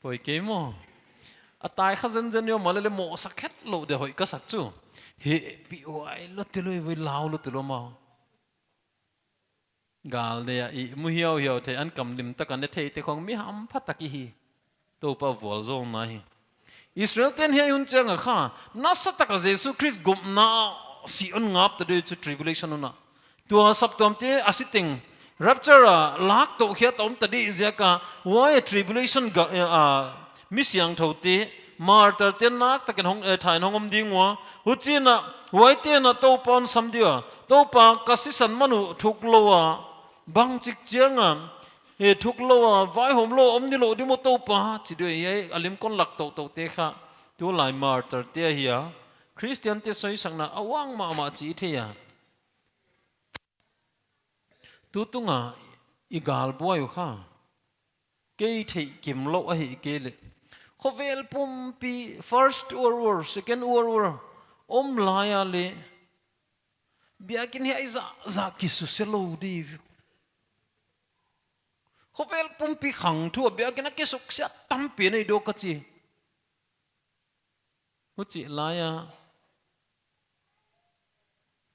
Poi kei maw. A tai kha zenzen ni om mahleh leh mohsak het lou dia hoih ka sak chu. Hehpih huai lou tilou, vui lau lou tilou maw. Gal dia i mu hiauhiau thei, an kam lim tak a ne theite khong mi hampha tak i hi. Toupa vualzawlna hi. Israelte'n hiai hun chiang a kha, nasataka Jesu Khrist gupna si hon ngap ta di chu tribulation hun a. Tua saptuamte a si teng, rapture a lak toh khiat a om ta di ziak a, huai tribulation ga, eh, a, mi siangthoute, martyr te nak takin hong, eh, thain hong om ding ua. Huchiin a, huaite'n a Toupa hon sam di ua. Toupa ka sisan man uh thuklou a, bangchik chiang a, eh, thuklou a, vaihawm lou om ni lou di maw Toupa, chi di ua, hiai a lim kon lak toutoute kha. Tulai martyr te ahi a. Christian te soisakna a uang mahmah chih i thei a. Tutung a i gal buai uh kha. Kei theih kim lou ahih kei leh. Khovel pumpi, First World War, Second World War, om lai a leh. Biakin hiai zahzah kisuse lou di. Khovel pumpi khang thu a biakin a kisuksiat tampi nei di uh ka chi. Huchi lai a.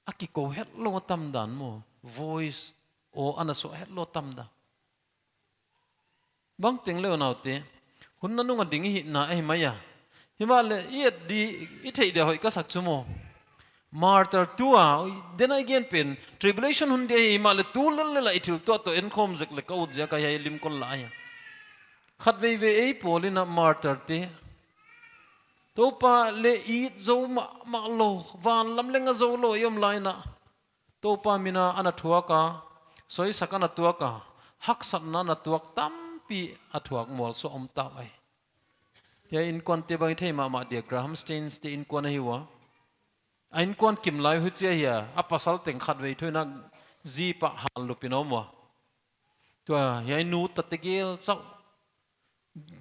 A kikou het lou a tam dan maw. Voice, aw ana suah het lou a tam dan. Bangteng leh unaute. Hun nanung a ding i hihna ahi mai a. Himahleh i et di i theih dia hoih ka sak chu maw. Martyr tu a, den a i gen pen, tribulation hun dia hi himahleh tu lellel a i thil tuah toh enkhawm zek leh ka ut ziak a hiai lim kon la ahi a. Khatveivei ei pawl in a martyr te. Toupa leh it zou mahmah lou, van lam leng a zou lou i om lai in a. Toupa min a ana thuak a, soisak ana tuak a, haksatna ana tuak tampi a thuak mual suah om ta uh ahi. Hiai inkuante bang i thei mahmah dia Graham Staines te inkuan ahi ua. A inkuan kim lai huchi ahi a, a pasal teng khatvei thu in a jeep a hal lup in a om ua. Tua hiai nu tate gel chauh.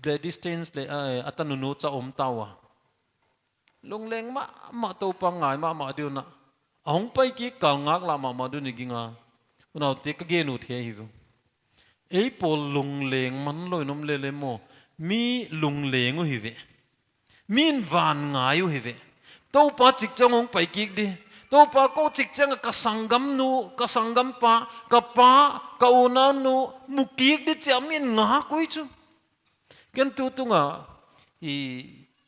Gladys Staines leh, eh, a tanu nu chauh om ta ua. Lungleng mahmah Toupa ngai mahmah di un a. A hong pai kik kal ngaklah mahmah di un i ging a. Unaute ka gen ut hi ahi ve. Ei pawl lungleng man lou in om lele maw. Mi lungleng uh hi ve. Min van ngai uh hi ve. Toupa chik chiang hong pai kik di. Toupa kou chik chiang a ka sanggamnu, ka sanggampa, ka pa, ka unau nu, mu kik di chia min ngak uh chu. Ken tutung a, i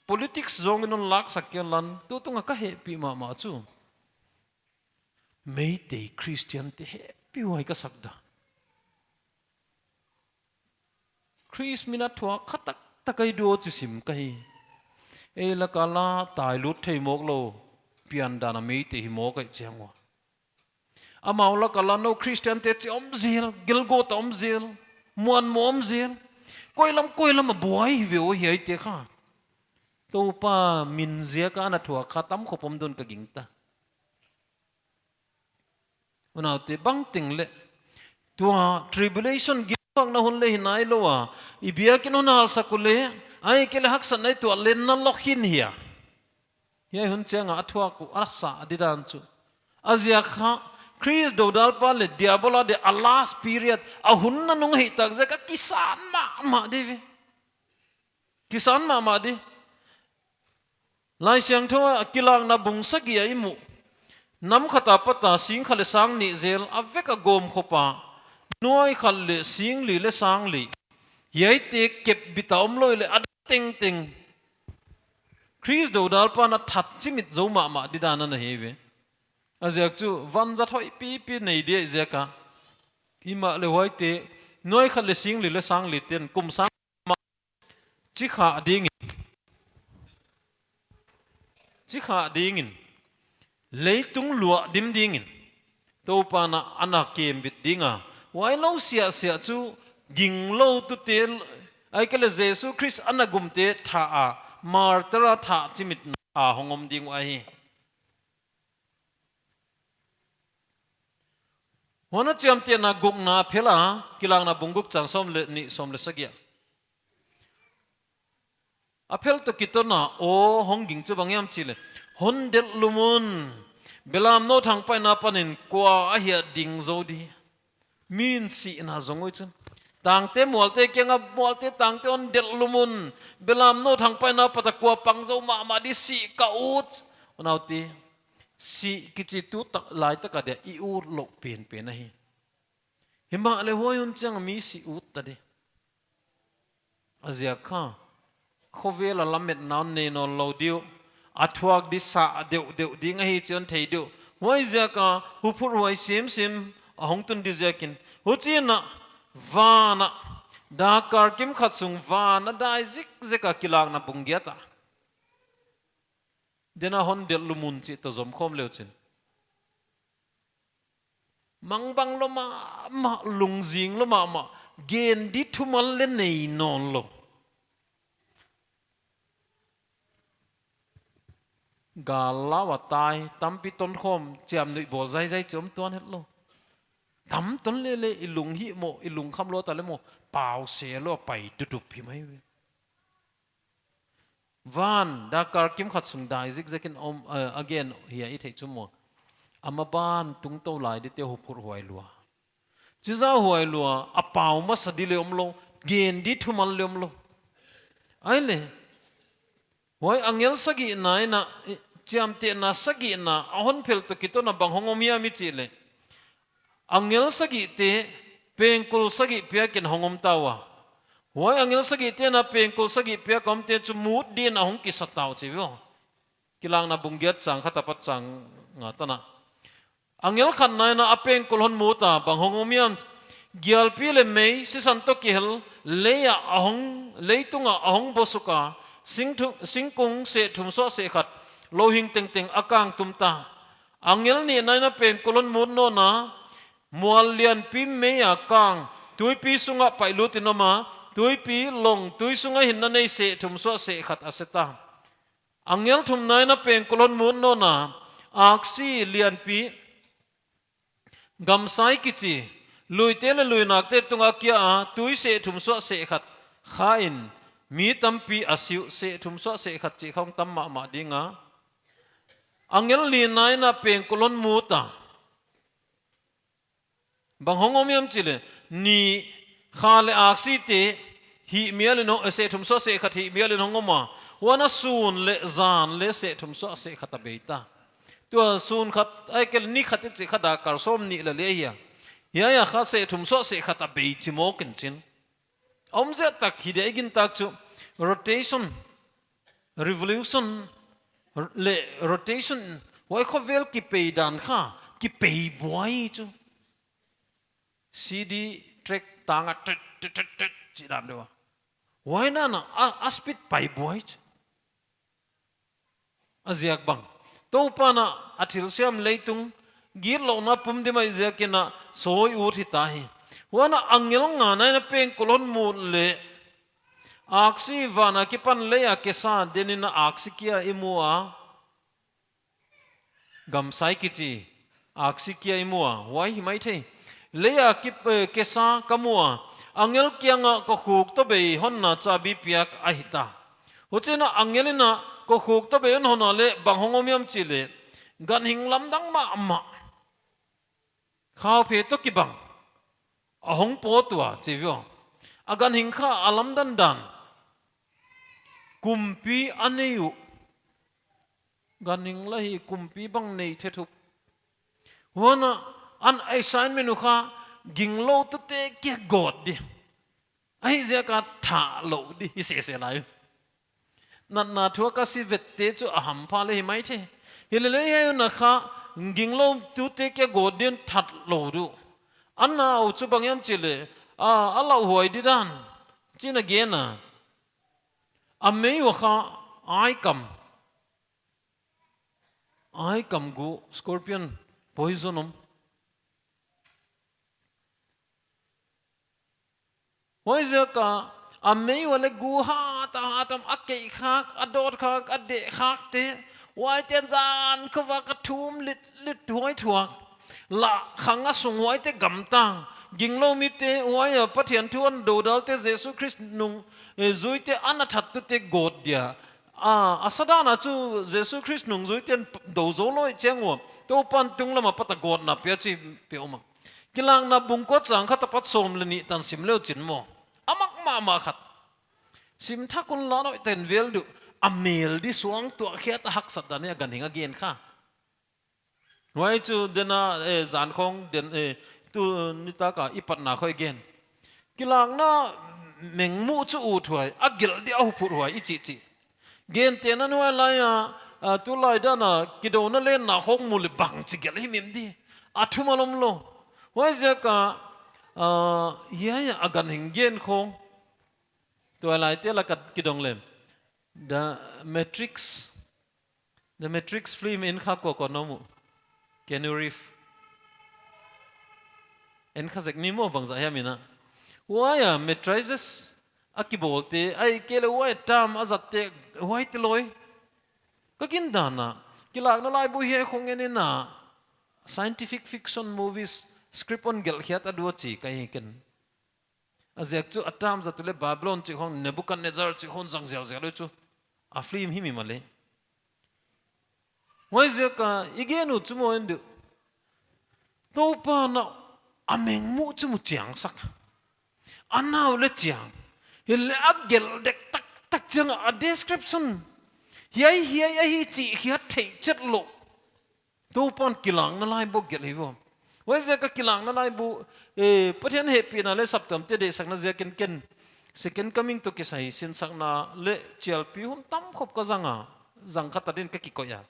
politics zong in hon laksak kei lan, tutung a ka hehpih mahmah chu. Meitei Christian te hehpih huai ka sak da. Khrist min a thuak kha taktak ahi di uh chi sim ka hi. Ei lak a la tai lut thei mawk lou, pian dan a Meitei hi mawk ahi chiang ua. Amau lak a la nou Christian te chi om zel, gelgawt a om zel, muanmoh om zel. Koilam, koilam a buai hi ve uh hiaite kha. Toupa min ziak a ana thuak kha tam khop om di un ka gingta. Unaute bangteng leh. Tua tribulation gilhakna hun leh hi nailou a. I biakin hon halsak uleh. Ahihkeileh haksatna i tuah leh na lawk hi in hia. Hiai hun chiang a a thuak uh a sa di dan chu. A ziak kha, Khrist dodalpa leh Diabola dia a last period, a hun nanung hih tak ziak a kisan mahmah di ve. Kisan mahmah di. Laisiangthou a Kilakna bung sagih a i muh. Nam khat apat a sing khat leh sang nih zel, a vek a gawm khop a. Nuai khat leh sing li leh sang li. Hiaite kep bit a om lou leh a tengteng. Khrist dodalpa'n a that chimit zou mahmah di dan ana hi ve. A ziak chu vanzat hoih pipi nei di ziak a. Himahleh huaite, nuai khat leh sing li leh sang li ten, kum sang chi kha ding in. Chi kha ding in. Leitung luah dim ding in. Toupa'n a ana kem bit ding a. Huai lou siahsiah chu ging lou tute, ahihkeileh Jesu Khrist ana gumte tha a, martyr a that chimit a hong om ding uh ahi. Huan a chiamtehna gukna a phel a, Kilakna bung guk chang sawm leh nih, sawm leh sagih a. A phel toh kiton a, aw hong ging chu bang hiam chih leh. Hon delhlum un, belam nou thangpaihna panin kua a hiat ding zou di. Min sihna zong uh chun. Tangte mualte kianga mualte tangte hon delh lum un. Belam nou thangpaihna apat a kua pang zou mahmah di si ka ut. Unaute, si kichi tu tak laitak a dia i ut louh penpen ahi. Himahleh huai hun chiang mi si ut ta di. A ziak kha, khovel a lametna hon nei nawnlou di uh. A thuak di sa deuhdeuh ding ahi chih hon thei di uh. Huaiziak a huphurhuai semsem a hong tun di ziakin. Huchiin a, van a, dakkal kimkhat sung van a dai zikzek a Kilakna bung giat a. Dena hon delh lum un chih toh zomkhawm le uchin. Mangbang lou mahmah, lungzing lou mahmah, gen di thumal le nei nawnlou. Gal lau a tai, tampi tonkhawm, chiamnuih bawl zaizai chih om tuan hetlou. Tam ton lele, i lunghihmoh, i lungkham lou ta le maw, pause lou a pai dudup hi mai ve. Van, dakkal kimkhat sung dai zikzekin om, eh, a gen hi a i theih chu maw. A maban tungtou lai dite huphurhuai lua. Chizahhuai lua, a pau masa di le omlou, gen di thumal le omlou. Ahihleh, huai angel sagihna in a, eh, chiamtehna sagihna, a hon phel toh kitawn a bang hong om hiam i chih leh. Angel sagihte, pengkul sagih piakin hong om ta ua. Huai angel sagihte in a pengkul sagih piak a omte chu mut din a hong kisa ta uh chi ve aw. Kilakna bung giat chang khat apat chang nga tan a. Angel khatna in a pengkul hon mut a, bang hong om hiam. Gialpi le mei, sisan toh kihel, lei a a hong, leitung a a hong bosuk a, singthu-, singkung seh thum suah seh khat, louhing tengteng a kang tum ta. Angel nihna in a pengkul hon mut nawn a, mual lianpi mei a kang, tuipi sung a paihlut in om a, tuipi long, tui sung a hinna nei seh thum suah seh khat a se ta. Angel thumna in a pengkul hon mut nawn a, aksi lianpi, gamsai kichi, luite le luinakte tung a kia a, tui seh thum suah seh khat kha in, mi tampi a si uh. Seh thum suah seh khat chih kha hong tam mahmah ding a. Angel lina in a pengkul hon mut a. Bang hong om hiam chih leh, ni kha le aksite hihmial in hong, eh, seh thum suah seh khat hihmial in hong om a. Huan a sun le zan le seh thum suah seh khat a bei ta. Tua sun khat, ahihkeileh ni khat i chih kha dakkal sawmnih le li ahi a. Hiai a kha seh thum suah seh khat a bei chi mawk in chin. A om zia tak hi dia, i gintak chu rotation, revolution, r-, le rotation, huai khovel kipei dan kha, kipei buai chu. C D track tang a tret, tret, tret, tret, chih dan deuh a. Huai nana, a, a speed pai buai chu. A ziak bang, Toupa'n a thilsiam leitung gitlouhna pum di mai ziakin a sawi ut hita hi. Huan a angel ngana in a pengkul hon mut leh, aksi van a kipan lei a kesa den in a aksi kia i mu a. Gamsai kichi, aksi kia i mu a, huai hi maithei. Lei a kip-, eh, kesa ka mu a, angel kianga kokhuk toh bei honna chabi piak ahi ta. Huchiin a angel in a kokhuk toh bei hon hon a leh bang hong om hiam chih leh, ganhing lamdang mahmah, khauphe toh kibang a hong pawt ua chi ve aw. A ganhing kha a lamdang dan, kumpi a nei uh. Ganhing la hi kumpi bang nei thethup. Huan a, an assignment uh kha, gingloutute kia gawt di. Ahihziak a that lou di hi sese lai. Natna thuak a si vette chu a hampha le hi maithei. Hilele hiai hun a kha, gingloutute kia gawt din that lou di uh. A nau chu bang hiam chih leh, a, a lauhuai di dan, chi'n a gen a. A mei ua kha, aikam. Aikam gu, scorpion, poison om. Huaiziak a, a mei ua leh gu hat a hat om, a keih khak, a dawt khak, a deh khakte, huaite'n zan khawng a ka thum lit lit huai thuak. Lah khang a sung huaite gamtang. Gingloumite huai a Pathian thu a doudalte Jesu Khrist nung, eh, zuite ana thattute gawt dia. A, a sa dan a chu Jesu Khrist nungzuite'n dou zou lou chiang ua, Toupa'n tunglam apat a gawtna pia chi pia om a. Kilakna bung kua chang khat apat sawm leh nih tan sim leu chin maw. A mak mahmah khat. Sim thak un la, hoihtak in vel di uh. A mel di suangtuah khiat a haksat dan a ganhing a gen kha. Huai chu den a, eh, zan khong den, eh, tu nitak a i patna khong i gen. Kilakna mengmuh chu uthuai, a gelh di a huphuthuai i chih chih. Gentehna nuai lai a, a, tulai dan a, kidouna lenna khong mu leh bangchi gelh himhim di. A thumal omlou. Huaiziak a, a, hiai a ganhing gen khong. Tuailaite lak a kidong leh. The Matrix. The Matrix film en kha kua kua na om uh? Keanu Reeves. En kha zek ni maw, bangzah hiam in a. Huai a matrices a kibawlte, ahihkeileh huai term a zatte, huaite loi. Ka gindan a, kilakna laibu hiai khong en in a, scientific fiction movies, script hon gelh khiat a dua chi ka hi ken. A ziak chu a term zat uleh Babylon chih khong, Nebuchadnezzar chih khong zang ziauziau leh chu. A film himhim a leh. Huaiziak a i gen uh chu maw en di uh. Toupa'n a mengmuh chu mu chiangsak. A nau leh chiang. Hileleh a gelh dek taktak chiang a description. Hiai, hiai ahi chih khiat theih chet lou. Toupa'n kilakna laibu gelh hi vo. Huaiziak a kilakna laibu, eh, Pathian hehpihna leh saptuamte deihsakna ziakin ken Second Coming toh kisai sinsakna leh chialpi hun tam khop ka zang a, zang khat a din ka kikoih a.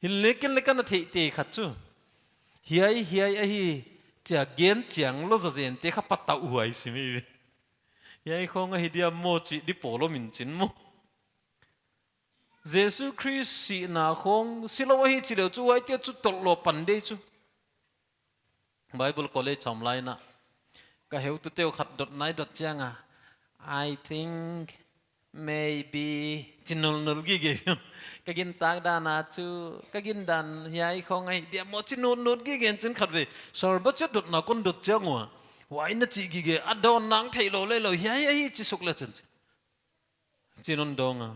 Hileleh ken leng ka na theihte khat chu. Hiai, hiai ahi chia gen chianglou zazente kha patauhhuai sim hi ve. Hiai khong ahi dia maw chih di polam in chin maw. Jesu Khrist sihna khong, silou ahi chi leh chu huaite chu tolh lou pan di chu. Bible College chom lai in a. Ka heutute uh khat dot nai dot chiang a. I think, maybe, chi nulnul gige. Ka gintak dan a chu, ka gindan hiai khong ahi dia maw chi nulnul gige in chin khat ve. Sir ba chu dotna kon dot chiang ua. Huai na chih gige, a dawn nang theilou lelou, hiai ahi chi suk leh chin chin. Chin hon dong a.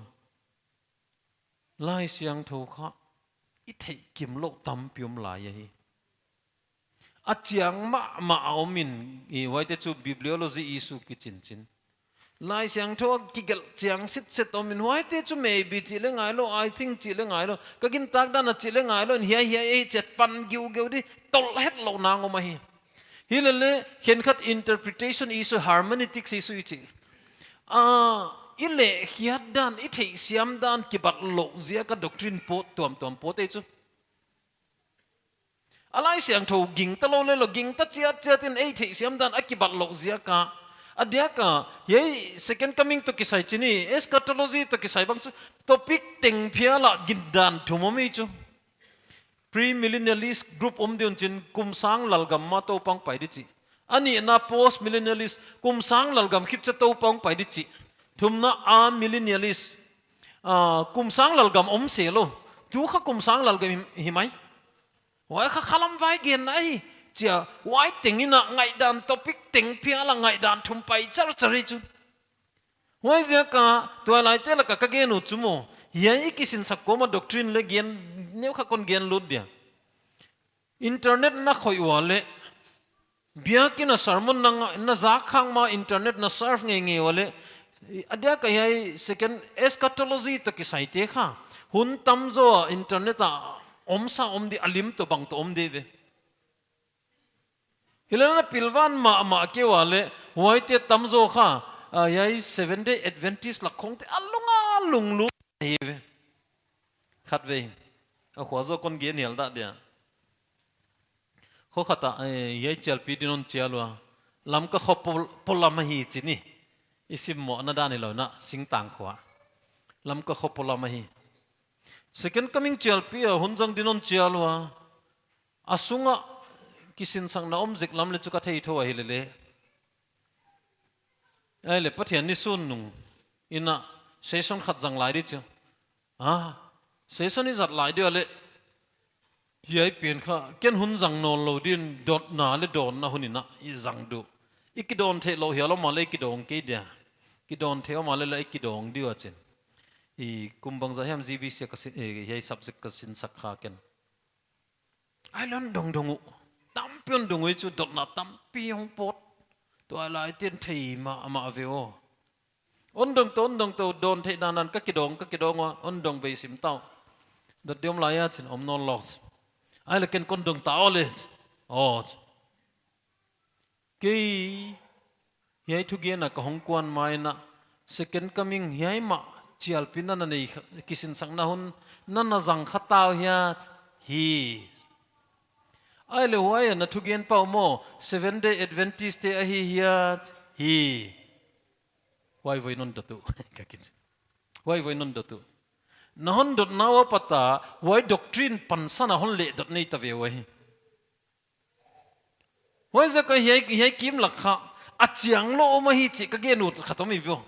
Laisiangthou kha i theih kimlouh tampi om lai ahi. A chiang mahmah a om in, i huaite chu bibliology issue kichi in chin. Laisiangthou a kigelh chiang sitset om in huaite chu maybe chih leh ngailou, I think chih leh ngailou, ka gintak dan a chih leh ngailou, in hiai hiai ahi chia pan giugiu di tolh hetlou nang om ahi. Hileleh, khenkhat interpretation issue, hermeneutics issue i chih. Ah, i lehkhiat dan, i theihsiam dan, kibatlouh ziak a doctrine pawt, tuamtuam pawt ei chu. A Laisiangthou gingta lou lelou, gingta chiatchiat in ei theihsiam dan, a kibatlouh ziak a. A diak a, hiai Second Coming toh kisai chih ni, eschatology toh kisai bang chu, topic teng phial a gindan thum om ei chu. Premillennialist group om di un chin, kum sang lalgam ma Toupa'n pai di chih. A nihna postmillennialist, kum sang lalgam khit chiang Toupa'n pai di chih. Thumna amillennialist, ah, kum sang lalgam om se lou. Tu kha kum sang lalgam hi, hi mai. Huai kha khalam vai genna ahi. Chia, huai teng in a ngaihdan topic teng phial a ngaihdan thum pai charchar ei chu. Huaiziak a, tuailaite lak a ka gen uh chu maw. Hiai i kisinsak kawm a doctrine leh gen, neu kha kon gen lut dia. Internet na khoih ua leh. Biakin a sermon na nga-, na zak khak ma internet na surf ngeingei ua leh. A diak a hiai second eschatology toh kisaite kha. Hun tamzaw a internet a omsa om di a lim toh bang toh om di ve. Hileleh na pilvan mahmah kei ua leh, huaite tamzaw kha, ah, hiai Seventh Day Adventist lak khongte a lung a lunglut hi ve. Khatvei, a khua zaw kon gen hial dah dia. Kho khat a, eh, hiai chialpi din hon chial ua. Lamka kho pol-, polam ahi chih ni. I simmohna dan hilou in a, singtang khua. Lamka kho polam ahi. Second coming chialpi a hun zang din hon chial ua. A sung a kisinsakna om zek lam leh chu ka thei thou ahi lele. Ahihleh Pathian ni sun nung in a session khat zang lai di chu. Ah, session i zat lai di a leh. Hiai pen kha, ken hun zang nawnlou din dotna leh dawnna hun in a i zang di uh. I kidawn theihlouh hial om a leh i kidawn kei dia. Kidawn theih om a leh leng i kidawn di ua chin. I kum bangzah hiam G B C ka sin, eh, hiai subject ka sinsak kha ken. Ahihleh hon dongdong uh. tampi hon dong ua chu, dotna tampi hong pawt. Tua lai ten thei mahmah ve aw. Hon dong tou, hon dong tou, dawn theih dan in ka kidong, ka kidong ua, hon dong bei sim tou. Dot diam lai a chin om nawnlou. Ahihleh ken kon dong ta aw le. Aw. Kei hiai thugen a ka hong kuan ma in a, second coming hiai mah chialpihna na nei kha, kisinsakna hun na na zang kha ta uh hia? Hi. Ahihleh huai a na thugen pau maw, Seventh Day Adventist te ahi hia? Hi. Huai voi non dot uh. Ka kichi. Huai voi non dot uh. Na hon dotna ua pat a, huai doctrine pansan a hon leh dot nei ta ve ua hi. Huaiziak a hiai, hiai kim lak kha, a chiang lou om ahi chih ka gen ut khat om hi ve aw.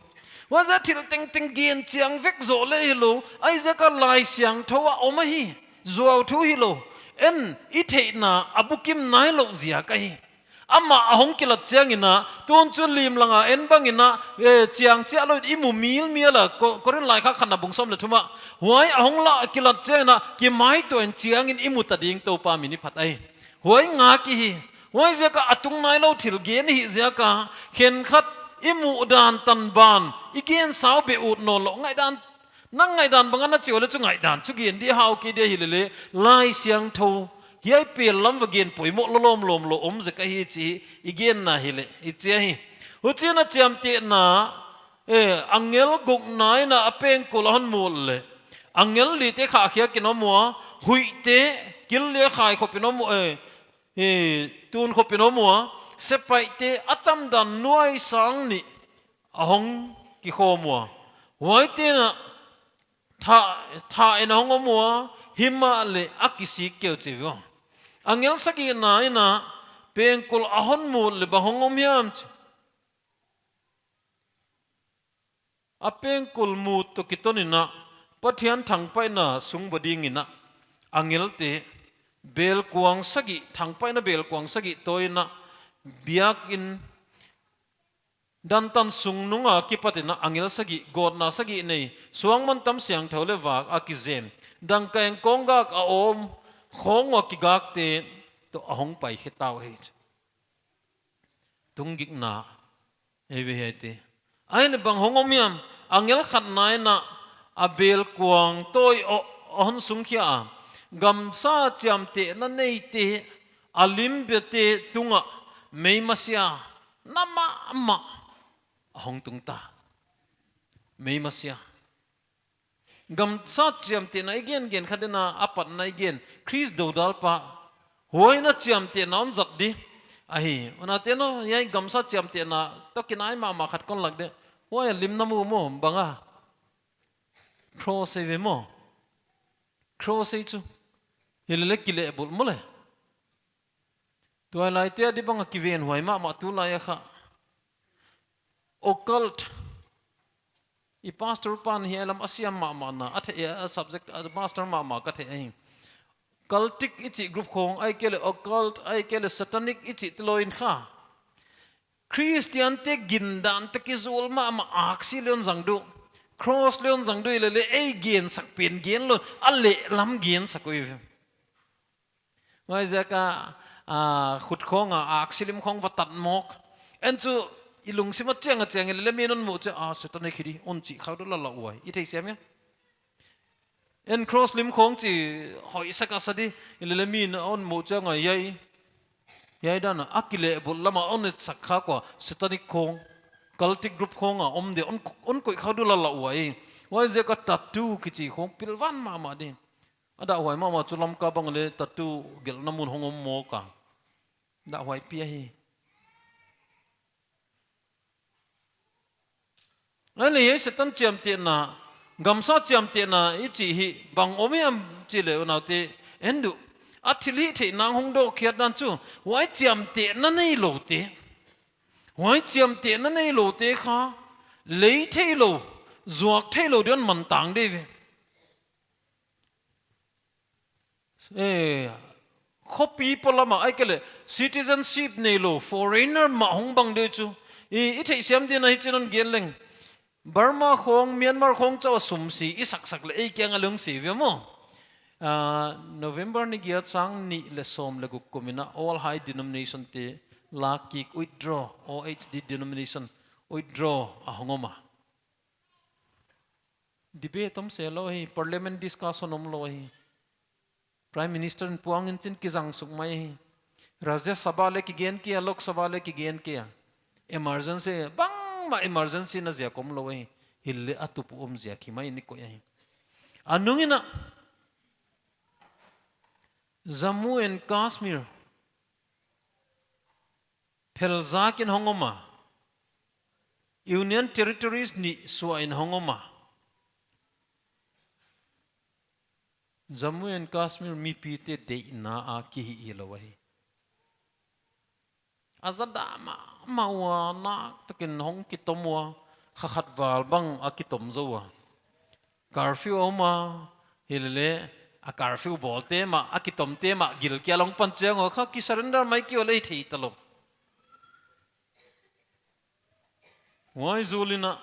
Huaiziak a thil tengteng gen chiang vek zoh le hilou, huaiziak a Laisiangthou a om ahi, zuau thu hilou. En, i theihna a bukim nailou ziak ahi. Amah a hong kilat chiang in a, tun chu lim lang a en bang in a, eh, chiang chiah lou in i mu milmial a, Ko-, Korin laikhak khatna bung sawm leh thum ah. Huai a hong lah kilat chiang in a, kimaituah in chiang in i mu ta ding Toupa min i phat ahi. Huai ngak i hi. Huaiziak a a tung nailou thil gen i hih ziak a, khenkhat i muhdan tan ban, i gen sau beh ut nawnlou, ngaihdan, nang ngaihdan bang a na chi ua le chu ngaihdan chu gen di hau kei di ahi lele, Laisiangthou hiai pel lam va gen poimoh lawmlawm lou om zek ahi chih i genna hileh, i chi ahi. Huchiin a chiamtehna, eh, angel gukna in a pengkul a hon mut leh, angel lite khahkhiak in om ua, huihte kil leh khai khop in om ua, eh, hi, tun khop in om ua, sepaihte a tamdan nuai sang nih a hong kikhawm ua. Huaite'n a thah, thah in a hong om ua, himahleh a kisik kei uh chi ve aw. Angel sagihna in a pengkul a hon mut leh bang hong om hiam chi. A pengkul mut toh kiton in a, Pathian thangpaihna sung bawl ding in a, angelte, belkuang sagih, thangpaihna belkuang sagih tawi in a, biakin dantan sung nung a kipat in a, angel sagih, gawtna sagih nei, suangmantam siangthou leh vak a kizem, dangka-eng kawnggak a om khawng ua kigakte toh a hong pai khe ta uh hi. Tunggikna, ei ve hiaite. Ahihleh bang hong om hiam, angel khatna in a, a belkuang tawi a, a hon sungkhia a, gamsa chiamtehna neite, a lim biate tung ah, mei masia, na mahmah, a hong tung ta. Mei masia. Gamsa chiamtehna i gen gen kha den a, a patna i gen, Khrist dodalpa. Huai in a chiamtehna hon zat di. Ahi, unaute aw, hiai gamsa chiamtehna toh kinai mahmah khat kon lak de. Huai a lim na mu maw, bang a. Cross ei ve maw. Cross ei chu. Hilele kilehbulh maw le. Tuailaite a di bang a kivenhuai mahmah tulai a kha. Occult. I pastor pan hiai lam a siam mahmah na, a thei a subject, a master mahmah ka thei ahi. Cultic i chih group khawng, ahihkeileh occult, ahihkeileh satanic i chih tilou in kha. Khristiante gindan toh kizul mahmah aksi leh hon zang di uh. Cross leh hon zang di uh hilele ei gensak pen gen lou, a lehlam gensak uh hi. Huaiziak a, a, khut khawng a, aksi lim khawng va tat mawk. En chu i lungsim a chiang a chiang in lele mi'n hon muh chiang a, satanic hi di, hon chih khak di uh lala uai. I theisiam hia? En cross lim khawng chih hoihsak a sa di, hilele mi'n hon muh chiang a hiai. Hiai dan a, a kilehbulh lam a hon etsak khak ua, satanic khawng, cultic group khawng a om di, hon, hon koih khak di uh lala uai. Huaiziak a tattoo kichi khawng pilvan mahmah di. A dahhuai mahmah chu Lamka bang leh tattoo gelhna mun hong om mawk a. Dahhuai pi ahi. Ahihleh hiai Setan chiamtehna, gamsa chiamtehna i chih hi bang om hiam chih leh unaute en di uh. A thilhihtheih nang hong dawkkhiat dan chu, huai chiamtehna neiloute. Huai chiamtehna neiloute kha, lei theilou, zuak theilou di'n man tang di ve. Eh, khopi polam a, ahihkeileh citizenship neilou, foreigner mah hong bang di uh chu. I, i theihsiam dingin hichi'n hon gen leng. Burma khawng, Myanmar khawng chauh a sumsi i saksak leh ei kiang a lungsi ve maw. Ah, November ni giat sang nih leh sawm leh guk kum in a all high denomination te lak kik withdraw, O H D denomination withdraw a hong om a. Debate om se lou hi, parliament discussion om lou hi. Prime Minister in puang in chin kizang suk mai hi. Rajya Sabha leh kigen kei a, Lok Sabha leh kigen kei a. Emergency, bangmah emergency na ziak om lou hi. Hileh a tup uh om ziak hi mai in i koih hi. A nung in a Jammu and Kashmir phelzak in hong om a. Union Territories nih suah in hong om a. Jammu and Kashmir mipite deihna a kihih hilou ahi. A za dah mahmah ua, naktakin hong kitom ua, kha khat val bang a kitom zou a. Curfew a om a, hileleh a curfew bawlte mah, a kitomte mah gilkial hong pan chiang ua, kha ki surrender mai kei uleh thei talou. Huai zul in a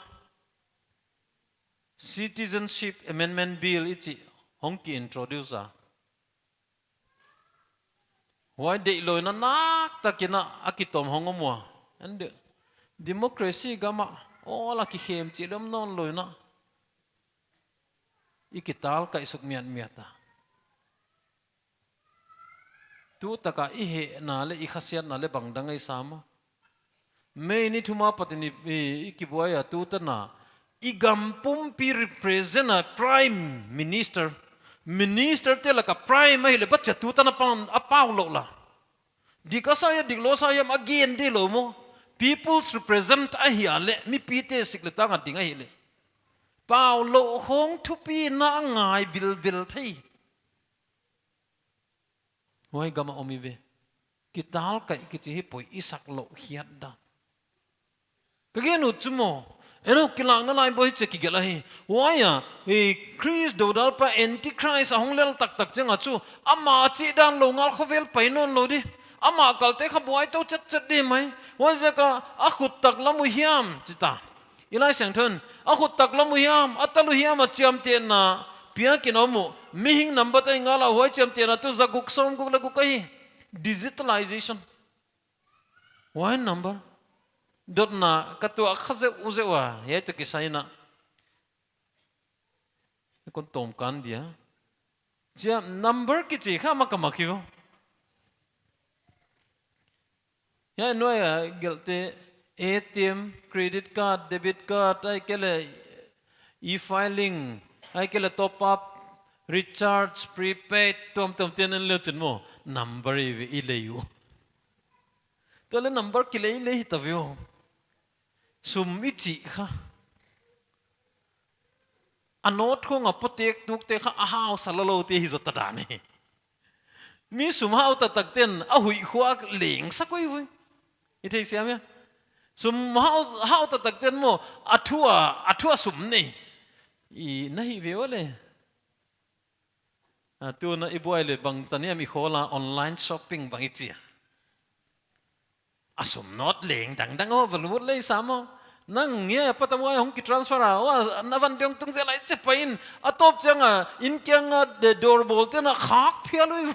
Citizenship Amendment Bill i chih hong ki introduce a. Huai deihlouhna naktakin a kitom hong om ua. And democracy gam ah all a kikhem chih leh om nawnlou in a i kitalkaih suk miatmiat a. Tutak a i hehna leh i khasiatna leh bangdang ahi sam a. May ni thum apat in i, i, i kibuai a, tutan a i gam pumpi represent a Prime Minister. Minister te lak a Prime ahihleh bangchi a tutan a pau, a pau lou la. Dik a sa hia, diklou sa hia, a gen deih lou maw. People's represent ahih leh, mipite sik leh tang a ding ahihleh, pau lou khong thupina a ngai bilbil thei. Huai gam a om i ve. Kitalkaih kichi hi poi i sak lou khiat dan. Ka gen ut chu maw, en uh, kilakna laibu hichi a kigelh ahi. Huai a, eh, Khrist doudalpa Antichrist a hong lel taktak chiang a chu, ama chih dan lou ngal khovel pai nawnlou di. Ama kalte kha buai tou chetchet di mai. Huaiziak a, a khut taklam uh hiam, chi ta. I Laisiangthou in, a khut taklam uh hiam, a tal uh hiam a chiamtehna piak in om uh, mihing number te ngal a, huai chiamtehna tuh za guk sawmguk leh guk ahi. Digitalization. Huai number dotna ka tuah kha zeuhzeuh a, hiai toh kisai in a. Kon tawm kan dia. Chia number kichi kha makamak hi vo. Hiai nuai a gelhte, A T M, credit card, debit card, ahihkeileh e-filing, ahihkeileh top up, recharge, prepaid, tuamtuam te en leh chin maw, number i ve i lei uh. Tua leh number kilei lei hi ta ve uh. Sum i chih kha, a note khong a potek tukte kha a hausa lou loute hi zaw ta dan hi. Mi sum hau taktak ten a huih khua leng sak uhi. I thei siam hia? Sum hau, hau taktak ten maw, a thu a, a thu a sum nei. I na hih ve ua leh. A, tuna i buai leh bangtan hiam i khawl a online shopping bang i chi a. A sum note leng dangdang aw, va lut lei sam aw. Nang ngiat a pat a buai hong ki transfer a, ua, na van diong tung zel lai che pai in, a tawp chiang a, inn kiang a, de dawr bawl ten a khak phial uhi.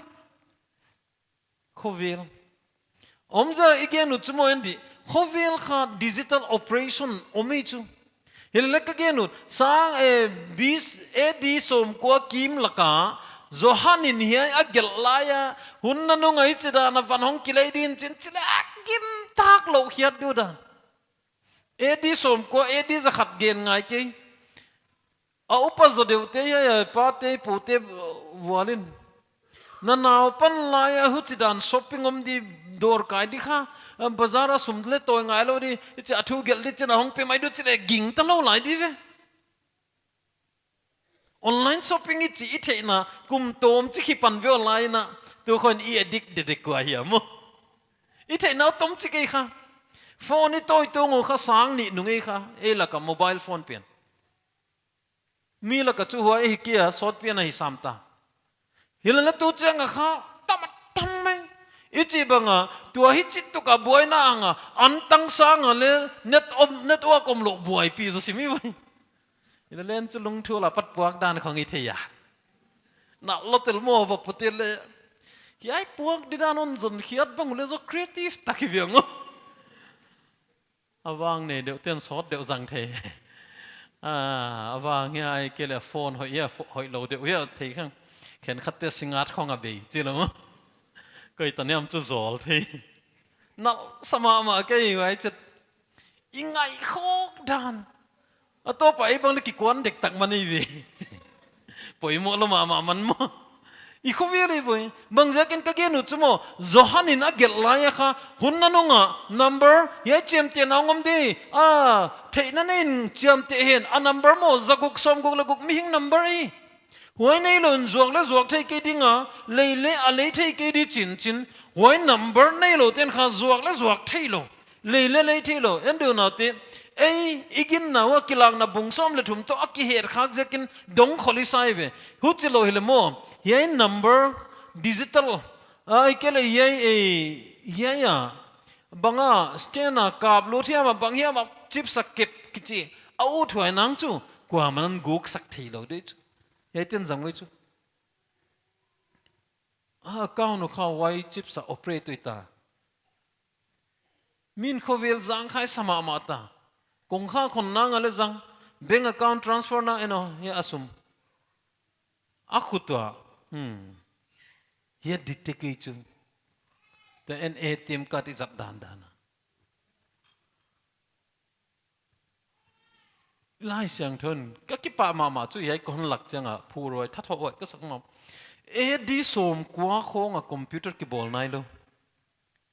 Khovel. Omzia i gen ut chu maw en di. Khovel kha digital operation om hi chu. Hileleh ka gen ut, sang, eh, bis, A D sawmkua kim lak a, Johan in hiai a gelh lai a, hun nanung a hichi dan a van hong kilei din chin chi leh a gintak lou khiat di uh dan. A D sawmkua, A D zakhat gen ngai kei. A upa zaw deuhte hiai a, pate, pute, uh, vual in. Na naupan lai a huchi dan shopping om di, dawr kai di kha, uh, bazar a sum leh tawi ngai lou di, i chi a thu gelh di chin a hong pe mai di uh chi leh ging ta lou lai di ve. Online shopping i chih i theihna, kum tawm chik hi pan ve online a, tu khong i addict dedek ua hiam maw. I theihna tawm chik ei kha. Phone i tawi tung uh kha sang nih nung ei kha, ei lak a mobile phone pen. Mi lak a chu huai hi kia, sawt pian ahi sam ta. Hileleh tu chiang a kha, tam a tam mai. I chih bang a, tua hichi tuk a buaina anga, an tang sang a leh, net om, network om lou buaipi zaw sim hi vai. Hileleh en chu lungthu la pat puak dan khong i thei a. Na lo tel mo va pute le. Hiai puak di dan hon zon khiat bang le zaw creative tak hi viang o. A vang nei deuh ten sawt deuh zang thei. A, a vang hiai kei le phone hoih ia, pho-, hoih lou deuh ia thei khang. Khenkhat te singat khong a bei, chi lou. Koi ta niam chu zawl thei. Na sa mahmah kei vai chet. I ngaih khawk dan. A tawp a ei bang le kikuan dek tak man ei ve. Poimoh lou mahmah man maw. I khovel ei ve. Bangziakin ka gen uh chu maw, Johan in a gelh lai a kha, hun nanung a, number, hiai chiamtehna ngawm di, a, theihna nei in chiamteh hen, a number maw, za guk sawm guk le guk mihing number ei. Huai neilou in zuak le zuak thei kei ding a, lei le a lei thei kei di chinchin. Huai number neilou ten kha zuak le zuak theilou. Lei le lei theilou, en deuh na te. Ei, i ginna ua kilakna bung sawm le thum toh a kihet khak ziakin dong khol i sa ei ve. Huchi lou hileh maw. Hiai number digital. Ai kei le hiai, ei, hiai a. Bang a, scan a, kap lut hiam a, bang hiam a, chip sa kep kichi. A ut huai nang chu, kuaman guk sak theilou di chu. Hiai ten zang uai chu. A account uh kha huai chip sa operate ui ta. Min khovel zang khai sa mahmah ta. Kong kha khon nang a le zang. Bank account transfer na eno, hiai a sum. A khut ua. Hmm. Hiai di te kei chu. Te en A T M card i zat dandan a. Laisiangthou in, ka kipah mahmah chu hiai kon lak chiang a, phuruai, thathou uai, ka sak mah. A D sawmkua khong a computer kibawl nailou.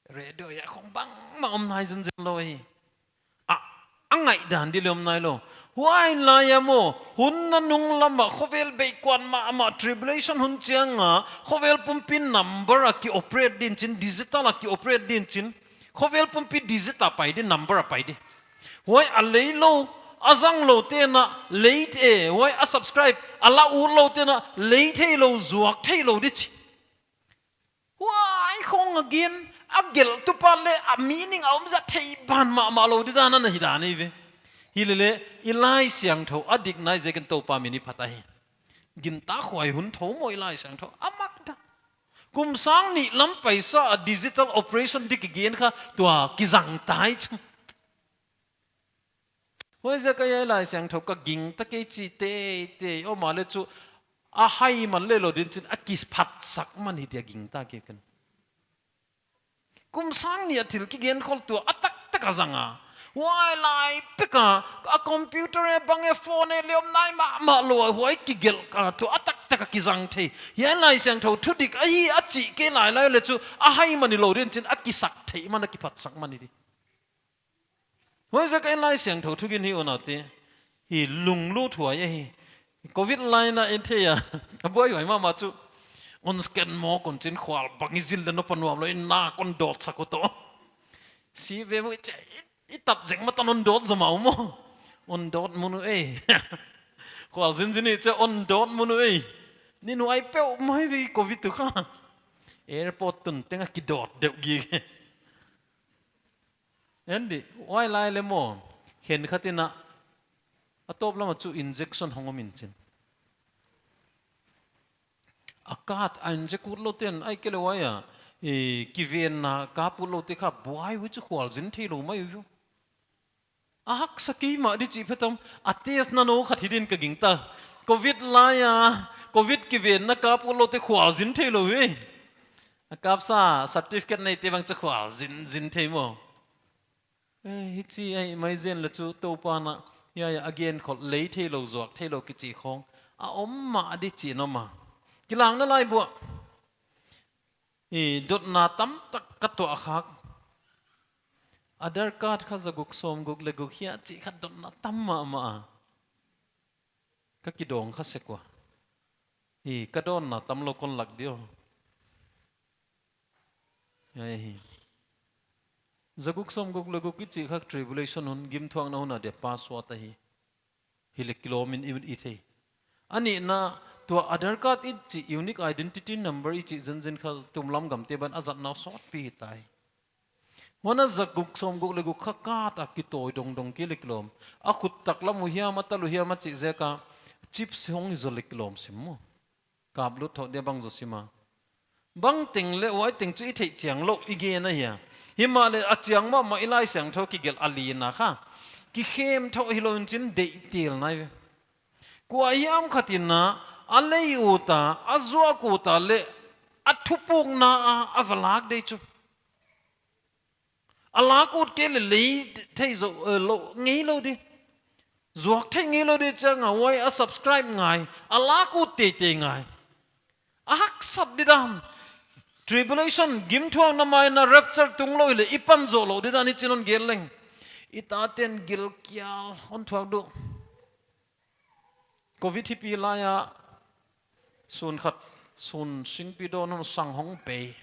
Radio ia khong bangmah om nai zenzen lou hi. A, a ngaihdan di le om nailou. Huai lai a maw, hun nanung lam a khovel beikuan mahmah tribulation hun chiang a, khovel pumpi number a ki operate din chin, digital a ki operate din chin. Khovel pumpi digital a pai di, number a pai di. Huai a lei lou, a zang lou te'n a lei thei, huai a subscribe, a la ut lou te'n a lei theilou, zuak theilou di chi. Huai khong a gen, a gelhtu pa le a meaning a om zat thei ban mahmah lou di dan a na hi dan ei ve. Hilele, i Laisiangthou a dik nai ziakin Toupa min i phat ahi. Gintak huai hun thou maw i Laisiangthou, a mak dan. Kum sang nih lam paisa a digital operation di kigen kha tua kizang tai chu. Huaiziak a hiai Laisiangthou ka gingta kei chi teitei, om a le chu a hai man le lou din chin a kiphatsak man hi dia gingta kei ken. Kum sang nih a thil kigen khol tua a taktak a zang a. Huai lai pek a, a computer e bang e phone e le om nai mahmah lou a, huai kigelh a tua a taktak a kizang thei. Hiai Laisiangthou thudik ahi a chih kei lailai le chu a hai man hi lou din chin a kisak thei man a kiphatsak man hi di. Huaiziak a hiai Laisiangthou thugin hi unaute. Hi lunglut huai ahi. Covid lai in a en thei a. A buaihuai mahmah chu. On scan maw kon chin khual bang i zin le nop a nuam lou in na kon dawt sak uh toh. Si ve mu che i, i tat zeng ma tan on dawt zaw mau maw. On dawt mun uh ei. Khual zinzin i che on dawt mun uh ei. Ni nuai peuhmah ve Covid tu kha. Airport tun teng a kidawt deuh gige. En di, huai lai le maw, khenkhat in a, a tawp lam a chu injection hong om in chin. A card a inject ut lou ten, ai kei le huai a, i, kivenna kap ut lou te kha buai uh chu khualzin theilou mai uh. A haksa kei mah di chih phetom, a test na nou khat hi din ka gingta. Covid lai a, Covid kivenna kap ut lou te khualzin theilou hi. A kapsa certificate neite bang chu khualzin, zin thei maw. Eh, hichi ahihmai zen le chu Toupa'n a, hiai a gen khol lei theilou zuak theilou kichi khong. A om mah di chih nou maw. Kilakna laibu ah. I dotna tamtak ka tuah khak. Aadhaar card kha za guk sawm guk le guk hia chih kha dotna tam mahmah a. Ka kidong kha sek ua. I ka dawnna tam lou kon lak di aw. Ai hi. Za guk sawm guk le guk i chih kha tribulation hun, gimthuakna hun a dia password ahi. Hileh kilawm in i, i thei. A nihna tua Aadhaar card i chih unique identity number i chih zenzen kha tumlam gamte ban a zatna sawtpi hi tai. Huan a za guk sawm guk le guk kha card a kitawi dongdong kei le kilawm. A khut taklam uh hiam, a tal uh hiam a chih ziak a chip hong i zaw le kilawm sim maw. Kap lut thou dia bang zaw sim a. Bang teng leh huai teng chu i theih chiang lou i gen ahi a. Himahleh a chiang mahmah i Laisiangthou kigelh a lina kha, kikhem thou hilou in chin deihtel nai ve. Kua hiam khat in a lei ut a, a zuak ut a leh a thupukna a a va lak di chu. A lak ut kei leh lei thei zou, eh, lou, ngei lou di. Zuak thei ngei lou di chiang a, huai a subscribe ngai, a lak ut teitei ngai. A haksat di dan. Tribulation, gimthuakna mai in a rapture tung lou leh i pan zoh lou di dan i chin hon gen leng. I taten gilkial hon thuak duh. Covid hipi lai a, sun khat, sun singpi dawn hon sang hong pei.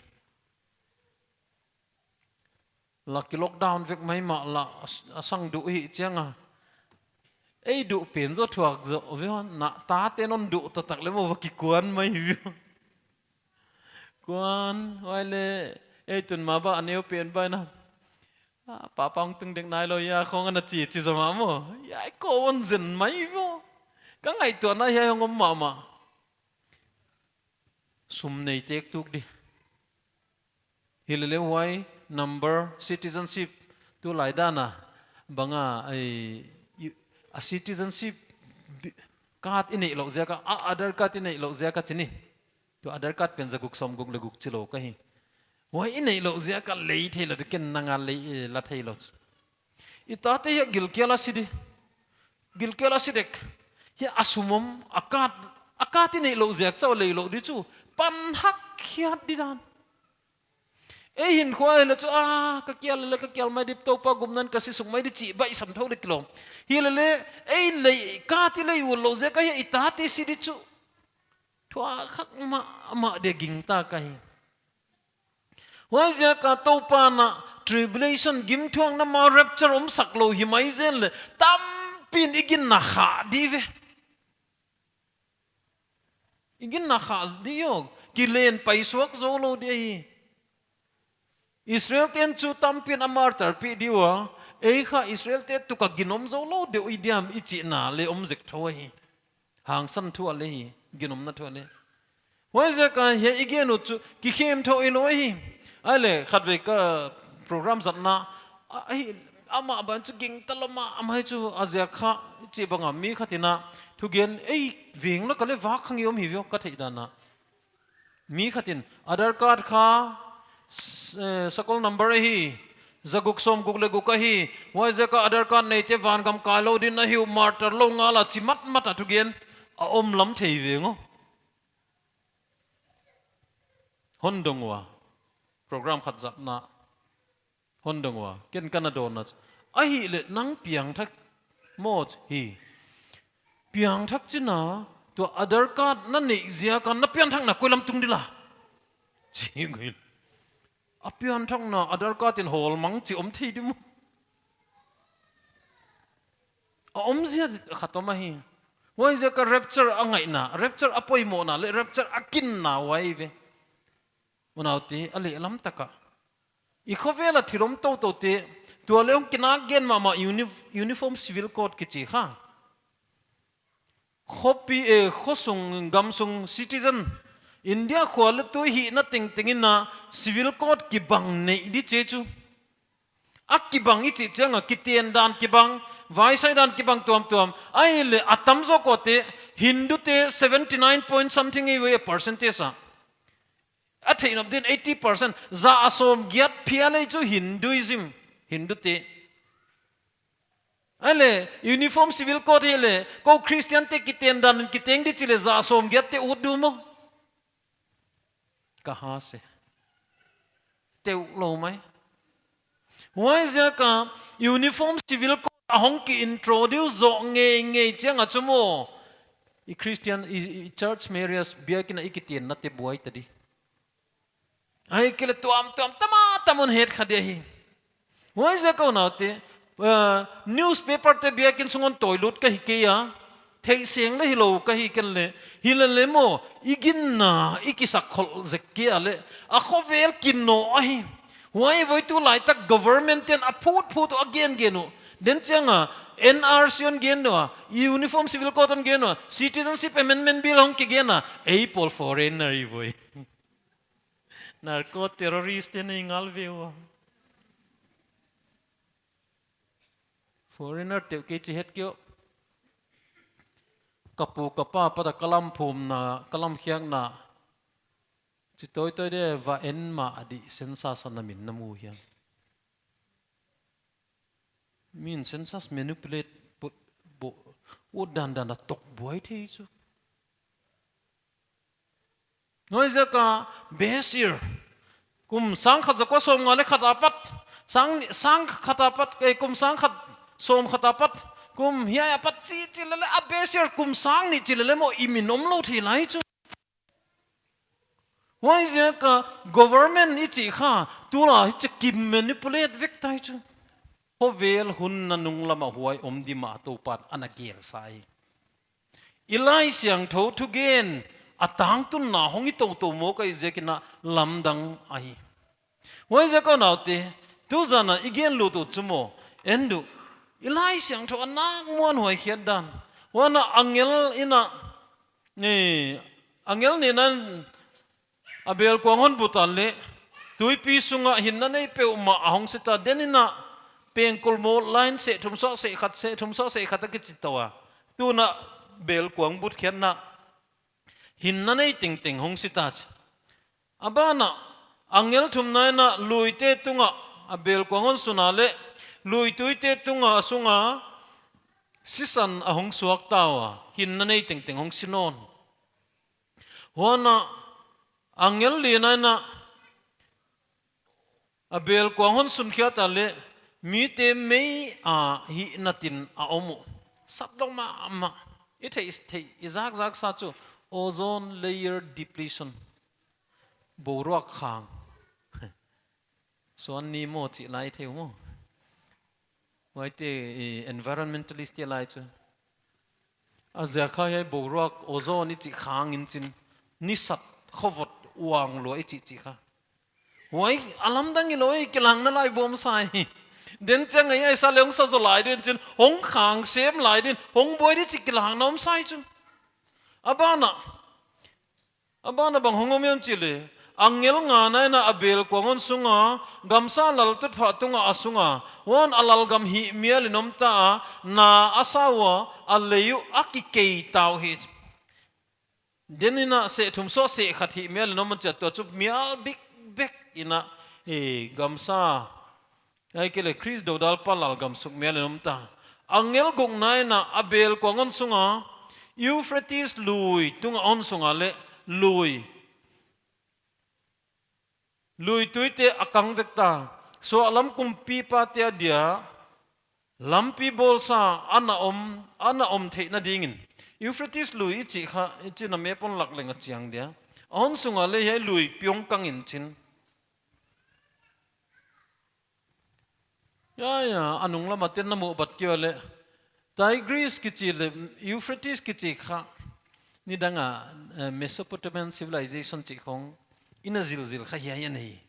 Laki lockdown vek mai mah la, a, a sang duh hi chiang a. Ei duh pen zaw thuak zaw, ve hon, na taten hon duh taktak leh maw va kikuan mai ve. Kuan, huai leh, ei tun mah ba a neu pen bai na. Ah, papa hong tung dek nai lou hia, khong ana chi, chi zaw mah maw. Hiai kou hon zen mai ve. Ka ngaihtuahna hiai hong om mahmah. Sum nei tek tuk di. Hilele huai number, citizenship, tulai dan a, bang a, ai, i, a citizenship bi-, card i neih louh ziak a, a Aadhaar card i neih louh ziak a chi ni. Tu Aadhaar card pen za guk sawm guk leh guk chi lou ka hi. Huai i neih louh ziak a lei thei lou di, ken nang a lei, eh, la thei lou. I tate hiai gilkial a si di. Gilkial a si dek. Hiai a sum om, a card, a card i neih louh ziak chauh lei lou di chu. Pan hak khiat di dan. Ei hinkhua hileh chu, ah, ka kial leh ka kial mai di, Toupa gumna in ka si suk mai di chih baihsam thou leh kilawm. Hilele, ei lei, card i lei ut louh ziak a hiai i tate si di chu. Thuak khak mahmah di gingta ka hi. Huaiziak a Toupa'n a tribulation gimthuakna ma rapture omsak lou hi mai zen leh tampi'n i ginna khah di ve. I ginna khah di aw, kilen paisuak zou lou di ahi. Israel ten chu tampi'n a martyr pi di ua, ei kha Israel te tuk a ginom zou lou di uh i diam i chihna leh om zek thou ahi. Hangsan thu a lei hi, ginomna thu a lei. Huaiziak a hiai i gen uh chu kikhem thou hilou hi. Ahihleh khatvei ka program zatna, a, hi, amah ban chu gingta lou mah, amah hi chu a ziak kha, chih bang a mi khat in a, thugen ei veng lak a leh vak khang i om hi ve aw ka theih dan a. Mi khat in, Aadhaar card kha, s-, eh, sakol number ahi, za guk sawm guk leh guk ahi, huaiziak a Aadhaar card neite vangam kai lou ding ahi uh, martyr lou ngal a chi matmat a thugen, a om lam thei veng aw. Hon dong ua, program khat zatna. Hon dong ua, ken ka na dawnna chu. Ahihleh nang piangthak maw hi. Piangthak chihna, tua Aadhaar card na neih ziak a na pianthakna koi lam tung di la. Chi ngui. A pianthakna Aadhaar card in hawl mang chi om thei di maw. A omzia khat om ahi. Huaiziak a rapture a ngaihna, rapture a poimohna leh rapture a kinna huai ve. Unaute, a lehlam tak a. I khovel a thil om toutoute, tua leh hong kinak gen mahmah uni-, Uniform Civil Code kichi kha. Khopi, eh, khosung, gamsung citizen, India khua leh tui hihna tengteng in a civil code kibang neih di chi chu. A kibang i chih chiang a kiten dan kibang, vaisai dan kibang tuamtuam. Ahihleh a tamzaw kote, Hindu te seventy nine point something ei ve percentage a. A theih nop din eighty percent, za a sawm giat phial ei chu Hinduism, Hindu te. Ahihleh, Uniform Civil Code hileh, kou Christian te kiten dan in kiteng di chi leh za a sawm giat te ut di uh maw. Ka ha se. Teuh lou mai. Huaiziak a Uniform Civil Code a hong ki introduce zoh ngeingei chiang a chu maw, i Christian, i, i church marriage biakinn a i kitenna te buai ta di. Ahihkeileh tuamtuam tam a tam un het kha di ahi. Huaiziak a unaute, eh, newspaper te biakinn sung hon tawi lut ka hi kei a. Theihseng leh hilou ka hi ken leh. Hilele maw, i ginna, i kisak khol zek kei a leh. A khovel kinawh ahi. Huai voi tulaitak government ten a phutphut uh a gengen uh. Den chiang a, N R C hon gen ua, Uniform Civil Code hon gen ua, Citizenship Amendment Bill hong kigen a, ei pawl foreigner i voi. Narco terrorist te nei ngal ve ua. Foreigner te kei chi het kio. Ka pu ka pa apat a ka lam phumna, ka lam khiakna. Chi toitoi de va en mah a di census a na min na mu hiam. Min census manipulate bo, bo, ut dandan a tok buai thei chu. Huaiziak a Bashir, kum sang khat za kua sawmnga leh khat apat, sang, sang khat apat, eh, kum sang khat sawm khat apat, kum hiai apat chi chi lele, a Bashir kum sang nih chi lele maw i min om lou thei lai chu. Huaiziak a government i chih kha, tulai hichi kim manipulate vek tai chu. Khovel hun nanung lam a huai om di mah Toupa'n ana gel sa hi. I Laisiangthou thugen a tangtunna hong hi toutou mawk ahih ziakin a lamdang ahi. Huaiziak a unaute, tuzan a i gen lut uh chu maw, en duh. I Laisiangthou a nak muanhuai khiat dan. Huan a angel in a, ni, angel nih in a Abel kuang hon bu ta leh, tuipi sung a hinna nei peuhmah a hong si ta, den in a pengkul mawl lai in seh thum suah seh khat, seh thum suah seh khat a kichi tou a. Tun a Abel kuang butkhiatna hinna nei tengteng hong si ta chi. A ban a angel thumna in a luite tung a Abel kuang hon sun a leh, luituite tung a sung a sisan a hong suak ta ua, hinna nei tengteng hong si nawn. Huan a angel lina in a Abel kuang hon sunkhiat a leh, mite mei a hihna tin a om uh. Sat lou mahmah. I theih, theih, i zakzak sa chu ozone layer depletion. Boruak khang. Suan ni maw chih lai thei uh maw. Huaite, eh, environmentalist te lai chu. A ziak kha hiai boruak ozone i chih khang in chin, nisat khovot uang lua i chih chih kha. Huai a lamdang i lou i kilangna lai bawm sa hi. Den chiang a hiai sa leh hong sa zou lai den chin, hong khang sem lai den, hong buai di chih kilangna om sa hi chu. A ban a, A ban a bang hong om hiam chih leh, angel ngana in a Abel kuang hon sung a, gamsa laltutphah tung a a sung a, huan a lalgam hih mial in om ta a, na a sa ua, a lei uh a kikei ta uhi. Den in a seh thum suah seh khat hih mial in om a chia tua chu mial bikbek in a, eh, gamsa Ahihkeileh Khrist dodalpa lalgam suk mial in om ta. Angel gukna in a Abel kuang hon sung a, Euphrates lui tung a hon sung a leh lui, lui tuite a kang vek ta. Suahlam kumpipate a dia lampi bawlsa ana om, ana om theihna dingin. Euphrates lui i chih kha, i chih na map hon lak leng a chiang dia. A hon sung a leh hiai luipi hong kang in chin. Ya, ya, a nunglam a ten na muh bat kei ua leh. Tigris kichi leh Euphrates kichi kha. Nidang a, eh, Mesopotamian civilization chih khong in a zilzil kha hiai ahi.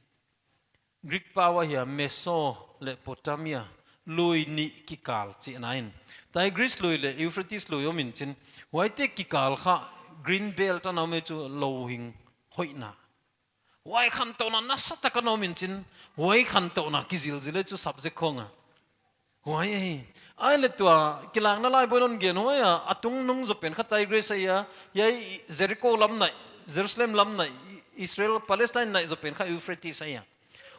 Greek pau a hia Meso leh Potamia lui nih kikal chihna in. Tigris lui leh Euphrates lui om in chin. Huaite kikal kha green belt ana om e chu louhing hoihna. Huai khantouhna nasatak ana om in chin, huai khantouhna kizilzil e chu subject khong a. Huai ahi. Ahihleh tua, kilangna lai bawm in hon gen huai a, a tungnung zopen kha Tigris ahi a, hiai Jericho lam nai, Jerusalem lam nai, Israel, Palestine nai zopen kha Euphrates ahi a.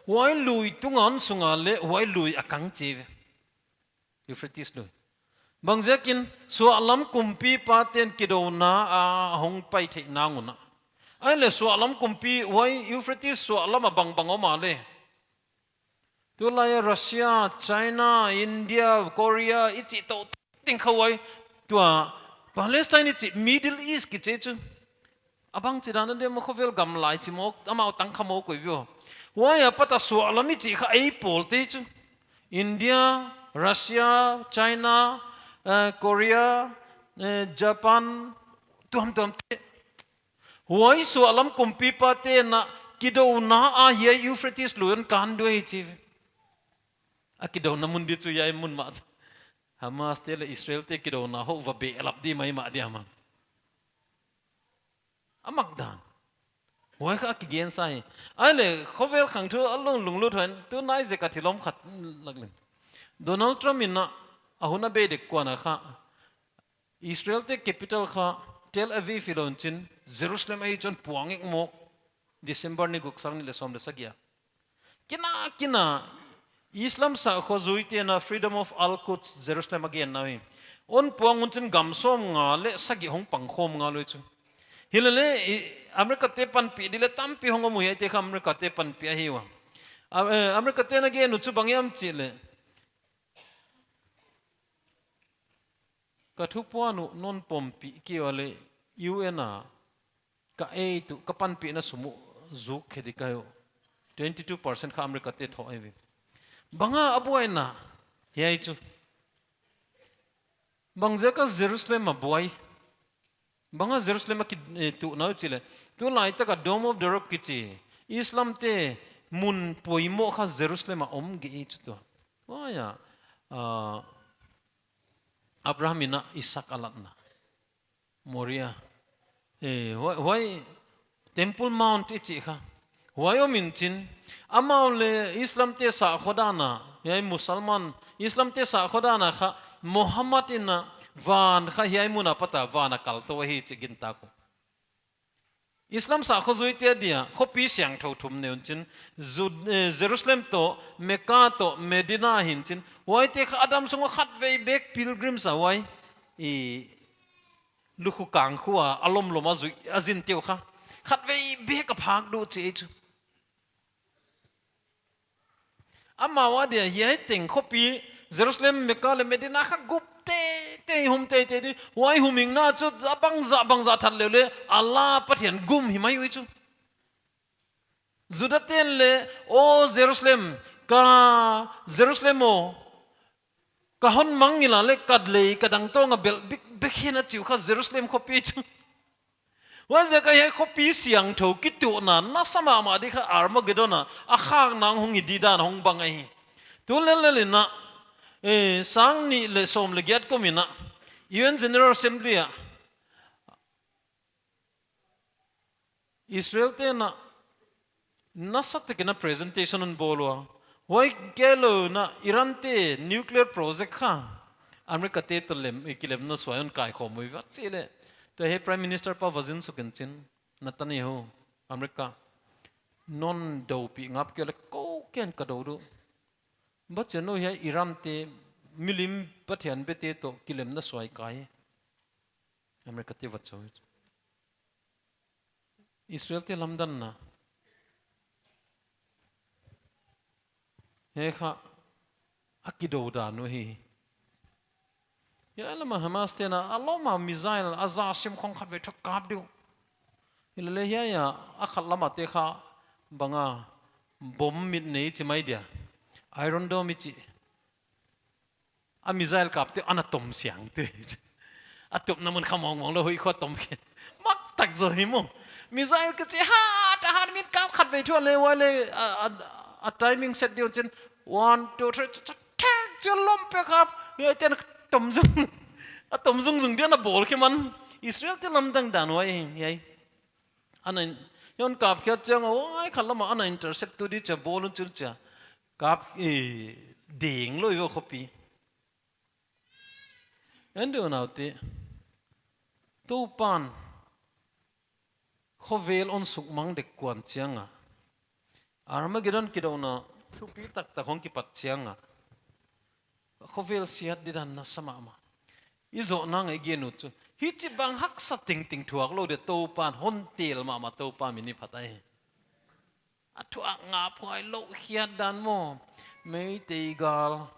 Huai lui tung a hon sung a leh, huai lui a kang chi ve. Euphrates lui. Bangziakin suahlam kumpipaten kidouna a hong pai theih nang un a. Ahihleh suahlam kumpi huai Euphrates suahlam a bangbang om a leh. Tulai a Russia, China, India, Korea, i chih tou tengteng kha huai. Tua Palestine i chih Middle East kichi chu. A bangchidan a dia maw khovel gam lai chi mawk, amau tang kha mawk ua i view. Huai apat a suahlam i chih kha ei pawlte chu. India, Russia, China, eh, Korea, eh, Japan, tuamtuam te. Huai suahlam kumpipaten a kidouna a hiai Euphrates lui hon kan di uh ahi chi. A kidouna mun di chu hiai mun mah chu. Hamas te leh Israel te kidouna hoh va behlap di maimah diam a. A mak dan. Huai kha a kigen sa hi. Ahihleh khovel khangthu a lunglut hon, tu nai zek a thil om khat lak leng. Donald Trump in a, a hun a bei dek kuan a kha, Israel te capital kha Tel Aviv hilou in chin, Jerusalem ahi chih hon puang ek mawk. December ni guk, sang nih leh sawm leh sagih a. Kina, kina, Islam sakhua zuite'n a Freedom of Al-Quds Jerusalem a genna uh hi. Hon puang un chin gam sawmnga leh sagih hong pang khawm ngal uh chu. Himahleh, i, America te panpih di leh tampi hong om uh, hiaite kha America te panpih ahi ua. A, eh, America te'n a gen uh chu bang hiam chih leh, ka thupuan uh non pompih kei ua leh U N a ka ei tuh, ka panpihna sum uh zuk khe di ka hi uh. Twenty two percent kha America te thoh ahi ve. Bang a a buaina hiai chu. Bang ziak a Jerusalem a buai. Bang a Jerusalem a ki, eh, tuhna uh chih leh. Tulaitak a Dome of the Rock kichi, Islam te mun poimoh kha Jerusalem a om gige chu tua. Huai a, ah, Abraham in a Isaac a latna. Moria. Eh, huai, huai Temple Mount i chih kha. Huai om in chin. Amau leh Islam te sakhua dan a, hiai Musalman, Islam te sakhua dan a kha, Muhammad in a van kha hiai mun apat a van a kal tou ahi chih gintak uh. Islam sakhua zuite dia, khopi siangthou thum nei un chin, Jud-, eh, Jerusalem toh, Mecca toh, Medina hi in chin. Huaite kha a dam sung a khatvei bek pilgrims a huai. I lukhu kangkhu a, a lomlom a zui, a zin te uh kha. Khatvei bek a phak di uh chih chu. Amau a dia hiai teng khopi, Jerusalem, Mecca leh Medina kha gup teitei, hum teitei di. Huai humhimna chu a bangzah, bangzah that leh leh, Allah Pathian gum hi mai uh chu. Juda te'n leh, "O Jerusalem, ka Jerusalem aw, ka hon mangngilh a leh ka lei ka dangtawng a belh bikbek hen," a chi uh kha Jerusalem khopi chu. Huaiziak a hiai khopi siangthou kituhna nasa mahmah di kha Armageddon a, a khakna hong hi di dan hong bang ahi. Tu lellel in a, eh, sang nih leh sawm leh giat kum in a, U N General Assembly a, Israel te'n a, nasatak in a presentation hon bawl ua. Huai keilou in a Iran te nuclear project kha America te toh lem, eh, kilemna suai hon kaikhawm uh hi ua chih leh. Tua hi Prime Minister pa va zin suk in chin, Netanyahu, America. Non doupih ngap kei leh kou ken ka dou di uh. Bang chiang nou hiai Iran te milim pathian bete toh kilemna suai kai. America te va chou. Israel te lamdanna. Hiai kha a kidou dan uh hi. Hiai lam a Hamas te'n a lawm a missile a za sim khong khatvei thu kap di uh. Himahleh hiai a, a khat lam a te kha bang a bomb mit nei chi mai dia. Iron Dome i chi. A missile kap te ana tom siang te. A tupna mun kha mawngmawng lou, huih khua tom khe. Mak tak zaw hi maw. Missile kichi hat a hat min kap khatvei thu leh huai leh a, a, a timing set di uh chin. One, two, three, ch-, ch-, thek chi lawm pek kap. Hiai te'n tom zung. A tom zungzung dia na bawl khe man. Israel te lamdang dan huai hiai. Ana in, hon kap khiat chiang a, huai khat lam a ana intercept tu di chia bawl un chun chia. Kap, eh, ding lou i va khopi. En di uh naute. Toupa'n khovel hon sukmang dek kuan chiang a, Armageddon kidouna thupi taktak hong kipat chiang a, khovel siat di dan nasa mahmah. I zoh nang a i gen uh chu, hichibang haksa tengteng thuak lou dia Toupa'n hon tel mahmah, Toupa min i phat ahi. A thuak ngap huai lou khiat dan maw. Meitei gal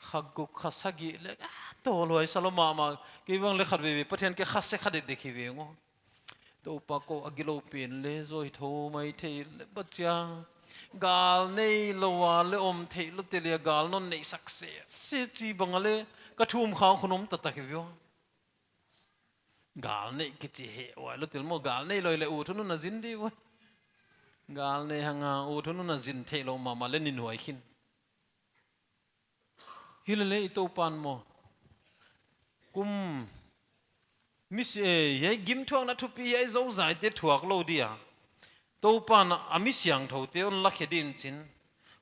kha guk kha sagih leh, ah, tawlhuai sa lou mahmah. Kei bang leh khatvei vei Pathian kei kha se kha det dek hi ve ngal. Toupa kou a gilou pen leh zaw hi thou maithei leh bang chia. Gal neilou a leh om theilou te leh gal non nei sak se. Se chi bang a leh ka thum khang khun om taktak hi ve ua. Gal nei kichi heh huai lou tel maw, gal neilou leh ut hun un a zin di ua. Gal nei hang a ut hun un a zin theilou mahmah leh ni nuai khin. Himahleh i Toupa'n maw, um, mi si-, eh, hiai gimthuakna thupi hiai zozaite thuak lou dia. Toupa'n a mi siangthoute hon lakhe ding chin.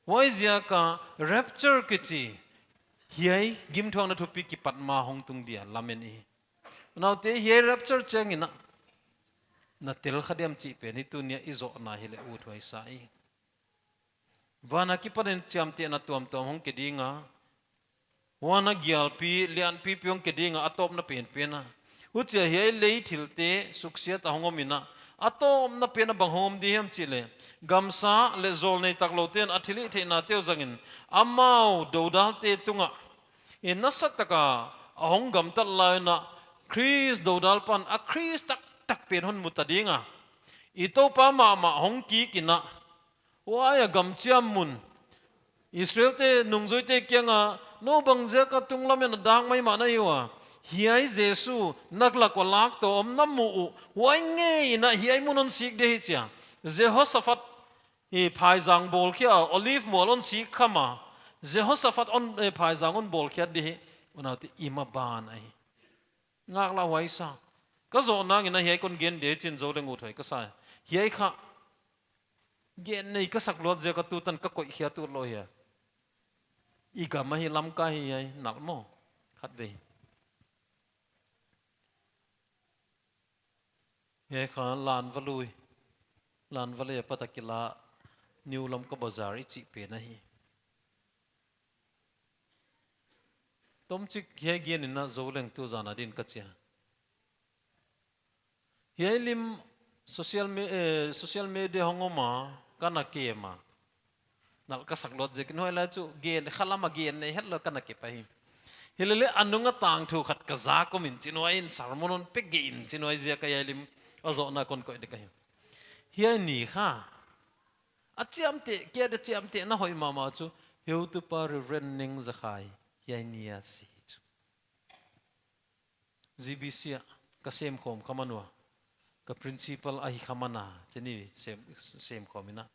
Huaiziak a rapture kichi hiai gimthuakna thupi kipat ma hong tung dia lamen i. Unaute, hiai rapture chiangin a na tel kha diam chih pen hi tuni a i zohna hileh uthuai sa i. Van akipanin chiamtehna tuamtuam hong ke ding a. Huan a gialpi, lianpipi hong ke ding a, a tawpna penpen a. Huchia hiai lei thilte suksiat a hong om in a. A tawpna pen a bang hong om di hiam chih leh, gamsa leh zawlnei takloute'n a thilhihtheihna te uh zangin, amau dodalte tungah, i nasatak a a hong gamtat lai in a, Khrist dodalpa'n a Khrist taktak pen hon mu ta ding a. I Toupa mahmah hong kik in a, huai a gamchiam mun, Israelte nungzuite kiangah, nou bangziak a tunglam in a dak maimah na hi ua? Hiai Jesu na lak ua lak toh om na mu uh, huai ngei in a hiai mun hon sik di hi chia. Jehoshaphat i phaizang bawlkhia, Olive mual hon sik kham a. Jehoshaphat hon, eh, phaizang hon bawlkhiat di hi. Unaute, i maban ahi. Ngaklah huai sa. Ka zoh nangin a hiai kon gen di chin zou leng uthuai ka sa. Hiai kha gen nei ka sak luat ziak a tutan ka koih khia tutlou hia. I gam ahi, Lamka hi hiai, nal maw. Khatvei. Hiai kha Lanvalui. Lanvalui apat a kila New Lamka Bazar i chih pen ahi. Tomchik hiai gen in a zou leng tu zan a din ka chia. Hiai lim social me-, eh, social media hong om a, ka na kem a. Nal ka sak luat ziakin huai lai chu gen, khalam a gen nei hetlou ka na kep ahi. Hilele a nung a tangthu khat ka zak om in chin huai in sermon hon pe gei in chin huai ziak a hiai lim a zohna kon koih di ka hi. Hiai ni kha. A chiamteh, kia de chiamteh na hoih mahmah chu, heutupa Reverend Neng Zakhai, hiai ni a si chu. G B C ah ka semkhawm kha man ua, ka principal ahi kha man a, chini sem, semkhawm in a.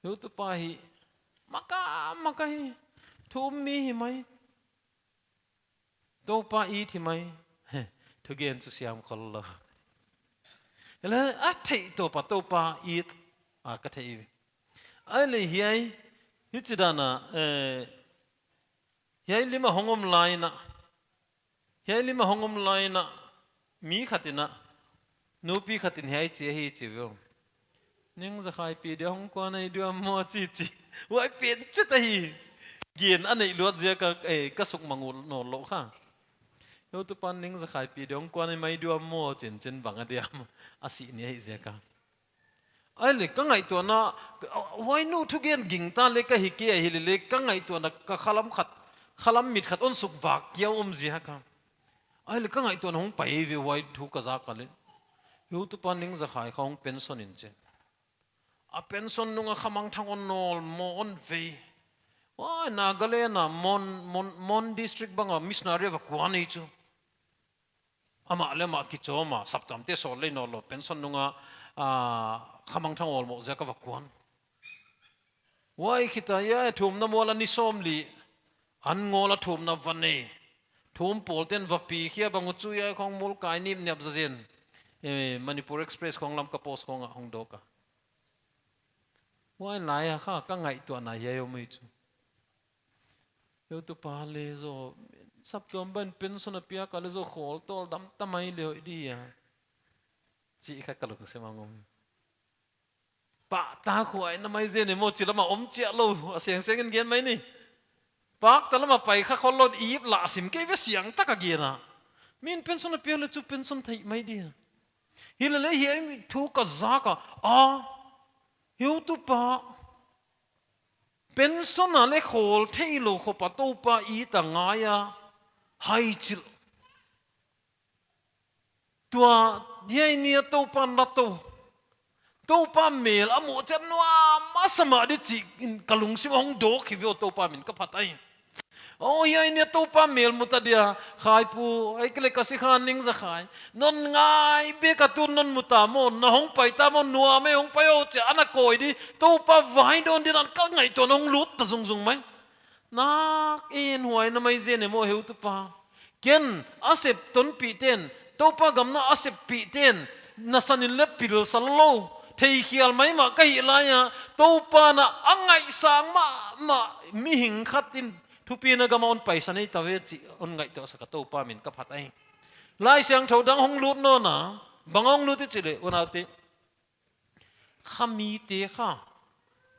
Heutupa hi, maka, maka hi, thu um mi hi mai. Toupa it hi mai. Thugen chu siam khollou. Ele, a theih Toupa, Toupa it, a ka thei. Ahihleh hiai, hichi dan a, eh, hiai lim a hong om lai in a. Hiai lim a hong om lai in a, mi khat in a, nupi khat in hiai chi ahi chi ve. Neng Zakhai pi dia hong kuan ai diam maw chi chi. Huai pen chet ahi. Gen a neih luat ziak a, eh, ka suk mang ut nawnlou kha. Heutupa'n Neng Zakhai pi dia hong kuan ai mai diam maw chin chin bang a diam. A sih ni ahi ziak a. Ahihleh ka ngaihtuahna, huai nu thugen gingta leh ka hi kei ahihleh ka ngaihtuahna ka khalam khat, khalam mit khat hon suk vak kia om ziak a. Ahihleh ka ngaihtuahna hong pai ve huai thu ka zak a leh. Heutupa Neng Zakhai kha hong pension in chin. A pension nung a khamangthang hon nawl maw hon vei. Huai Nagaland a Mon, Mon, Mon district bang a missionary va kuan ei chu. Amah leh amah kichawm a, saptuamte sawl lei nawnlou, pension nung a, ah, khamangthang awlmoh ziak a va kuan. Huai khit a hiai thumna mual a ni sawmli, an ngawl a thumna va nei. Thum pawlte'n va pi khia bang uh chu hiai khong mulkai nipniap zazen. Eh, Manipur Express khong Lamka Post khong ah hong dawk a. Huai lai a kha ka ngaihtuahna hiai om ei chu. Heutupa leh zaw, saptuam bang pension a piak a leh zaw khawl tawl dam ta mai leh hoih di a. Chih kha ka lungsim a om. Pahtakhuai na mai zen e maw chi lam a om chiah lou, a sengseng in gen mai ni. Pakta lam a pai kha khollou, ip lah a sim kei ve siang tak a gen a. Min pension a piak leh chu pension theih mai di a. Hilele hiai thu ka zak a, a, heutupa. Pension a leh khawl theilou khop a Toupa it a ngai a, hai chil. Tua, hiai ni a Toupa na tou. Toupa mel a muh chiat nuam a sa mah di chih in ka lungsim hong dawk hi ve aw, Toupa min ka phat ai. Aw, hiai ni a Toupa mel mu ta dia, Khaipu, ahihkeileh ka sikha Neng Zakhai. Non ngai bek a tun non mu ta maw, na hong pai ta maw, nuam e hong pai aw chia, ana kawi di, Toupa vai dawn din a ka ngaihtuahna hong lut ta zungzung mai. Nak en huai na mai zen e maw heutupa. Ken a sep tonpih ten, Toupa gam na a seppih ten, na san in leng pilsa lou, theikhial maimah ka hih lai a, Toupa'n a ngaihsak mahmah mihing khat in thupina gam a hon paisan ei ta ve chih hon ngaihtuahsak a, Toupa min ka phat ahi. Laisiangthou dang hong lut nawn a, bang hong lut i chih leh, unaute, khamite kha,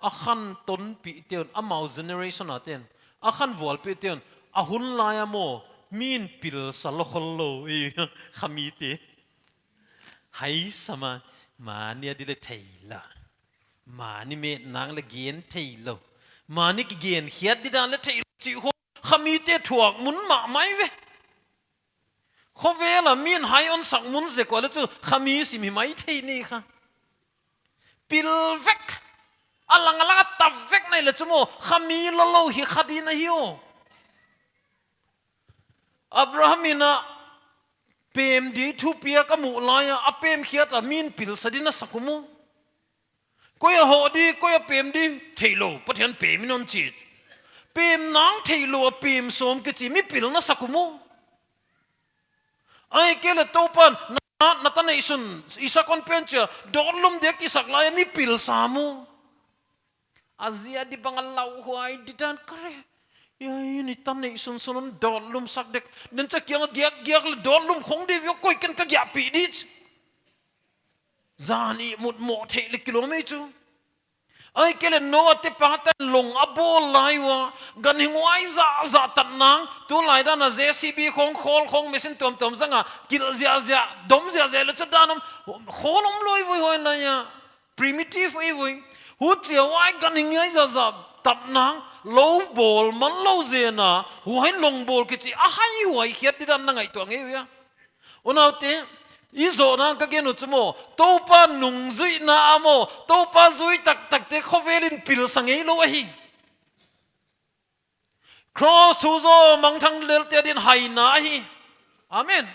a khan tonpihte un, amau generation a ten, a khan vualpihte un, a hun lai a maw, mi'n pilsa lou khol lou, i, khamite. Haisam a, mani a di leng theilou. Mani metna leng gen theilou. Mani kigen khiat didan leng theilou chih khong, khamite thuak mun mahmah ve. Khovel a mi'n hai hon sak mun zek ua leh chu khami sim hi maithei ni kha. Pil vek. A lang a lang a tap vek na hih leh chu maw, khami lou lou hi kha ding ahi aw. Abraham in a pem di thupiak a muh lai a, a pem khiat a mi'n pilsa di na sak uh maw. Koi a hoh di, koi a pem di, theilou, Pathian pem in hon chi. Pem nang theilou a pem sawm kichi mi pil na sak uh maw. Ahihkeileh Toupa'n, na, na ta neihsun, Isak hon pen chia, dawtlum dek kisak lai a mi pilsa maw. A zia di bang a lauhuai didan kha re. Ia, i ni ta neihsun sun hon dawtlum sak dek. Nen cha kiang a giak giak leh dawtlum khong di ve aw, koi ken ka giahpih di chi. Zan ihmut moh theih leh kilawm ei chu. Ahihkeileh Noa te pa tan lawng a bawl lai ua, ganhing huai zahzah tat nang, tulai dan a J C B khong, khawl khong, machine tuamtuam zang a, kilh ziahziah, dom ziahziah leh chu dan om, khawl om lou ei ve huai lai a. Primitive ei ve. Huchia huai ganhing huai zahzah tat nang, lou bawl man lou zen a, huai lawng bawl kichi a hai huai khiat didan na ngaihtuah ngei uh ia. Unaute, i zohna ka gen uh chu maw, Toupa nungzuihna a maw, Toupa zui taktakte khovel in pilsa ngeilou ahi. Cross thu zaw mangthang lelte adin haina ahi. Amen.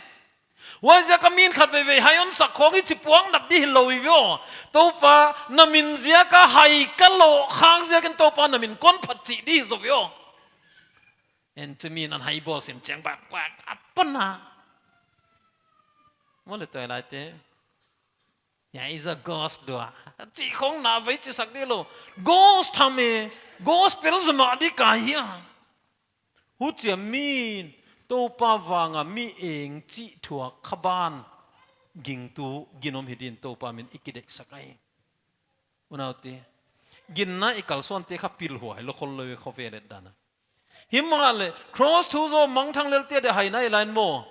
Huaiziak a mi'n khatveivei hai hon sak khong i chi puang nat di hilou i ve aw. Toupa, na min ziak a hai ka loh khak ziakin Toupa na min kon phat chih di hi zaw ve aw. En chu mi'n an hai bawl sim chiang bak bak a pan a. Maw leh tuailaite. Ia i za ghost lua. Chih khong na vei chi sak di lou. Ghost tham e. Gospel zomah di ka hi a. Huchia mi'n Toupa vang a mi eng chih thuak kha ban gingtu ginom hi din Toupa min i kideihsak ahi. Unaute, ginna i kalsuante kha pilhuai lou khol lou ve khovel et dan a. Himahleh, cross thu zaw mangthang lelte adin haina i lain maw.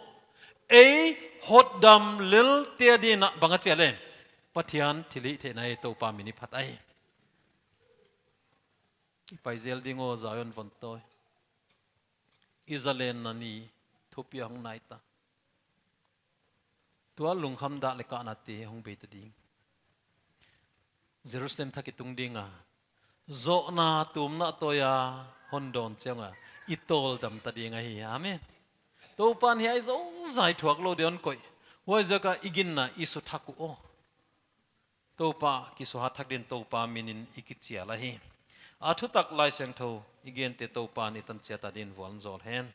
Ei hotdam lelte adin a bang a chia leh. Pathian thilhihtheihna ei Toupa min i phat ahi. I pai zel ding aw, Zion von tawi. I zalenna ni thupi hong nai ta. Tua lungkham dah leh kahnate hong bei ta ding. Jerusalem thak i tung ding a. Zohna tumna tawi a hon dawn chiang a. I tawldam ta ding ahi. Amen. Toupa'n hiai zozai thuak lou di hon koih. Huaiziak a i ginna i suthak uh aw. Toupa kisuhat thak din Toupa min in i kichial ahi. A thutak Laisiangthou i gente Toupa'n i tan chiat adin vualzawl hen.